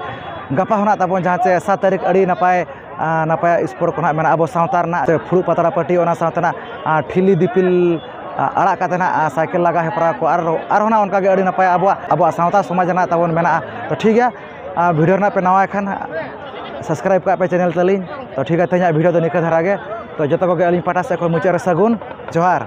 ᱜᱟᱯᱟ ᱦᱚᱸ ᱱᱟᱜ ᱛᱟᱵᱚᱱ ᱡᱟᱦᱟᱸ ᱪᱮ ᱥᱟᱛ ᱛᱟᱹᱨᱤᱠᱷ ᱟᱹᱰᱤ ᱱᱟᱯᱟᱭ, ᱟ, ᱱᱟᱯᱟᱭ ᱥᱯᱳᱨᱴ ᱠᱚ ᱱᱟᱜ ᱢᱮᱱᱟᱜᱼᱟ ᱟᱵᱚ ᱥᱟᱶᱛᱟ ᱨᱮᱱᱟᱜ, ᱥᱮ ᱯᱷᱩᱲᱩᱜ ᱯᱟᱛᱲᱟ ᱯᱟᱹᱴᱤ, ᱚᱱᱟ ᱥᱟᱶᱛᱮ ᱱᱟᱜ, ᱟ, ᱴᱷᱤᱞᱤ ᱫᱤᱯᱤᱞ, ᱟ, ᱟᱲᱟᱜ ᱠᱟᱛᱮ ᱱᱟᱜ, ᱟ, ᱥᱟᱭᱠᱮᱞ ᱞᱟᱜᱟ ᱦᱮᱯᱨᱟᱣ ᱠᱚ, ᱟᱨ ᱟᱨᱦᱚᱸ ᱱᱟᱜ ᱚᱱᱠᱟ ᱜᱮ ᱟᱹᱰᱤ ᱱᱟᱯᱟᱭ ᱟᱵᱚᱣᱟᱜ, ᱟᱵᱚᱣᱟᱜ ᱥᱟᱶᱛᱟ ᱥᱚᱢᱟᱡᱽ ᱨᱮᱱᱟᱜ ᱛᱟᱵᱚᱱ ᱢᱮᱱᱟᱜᱼᱟ᱾ ᱛᱚ ᱴᱷᱤᱠ ᱜᱮᱭᱟ, ᱟ, ᱵᱷᱤᱰᱤᱭᱳ ᱨᱮᱱᱟᱜ ᱯᱮ ᱱᱟᱣᱟ ᱠᱷᱟᱱ ᱥᱟᱵᱥᱠᱨᱟᱭᱤᱵᱽ ᱠᱟᱜ ᱯᱮ ᱪᱮᱱᱮᱞ ᱛᱟᱹᱞᱤᱧ᱾ ᱛᱚ ᱴᱷᱤᱠ ᱜᱮᱭᱟ, ᱛᱮᱦᱮᱧᱟᱜ ᱵᱷᱤᱰᱤᱭᱳ ᱫᱚ ᱱᱤᱝᱠᱟᱹ ᱫᱷᱟᱨᱟ ᱜᱮ᱾ ᱛᱚ ᱡᱚᱛᱚ ᱠᱚᱜᱮ ᱟᱹᱞᱤᱧ ᱯᱟᱦᱴᱟ ᱥᱮᱫ ᱠᱷᱚᱱ ᱢᱩᱪᱟᱹᱫ ᱨᱮ ᱥᱟᱹᱜᱩᱱ ᱡᱚᱦᱟᱨ᱾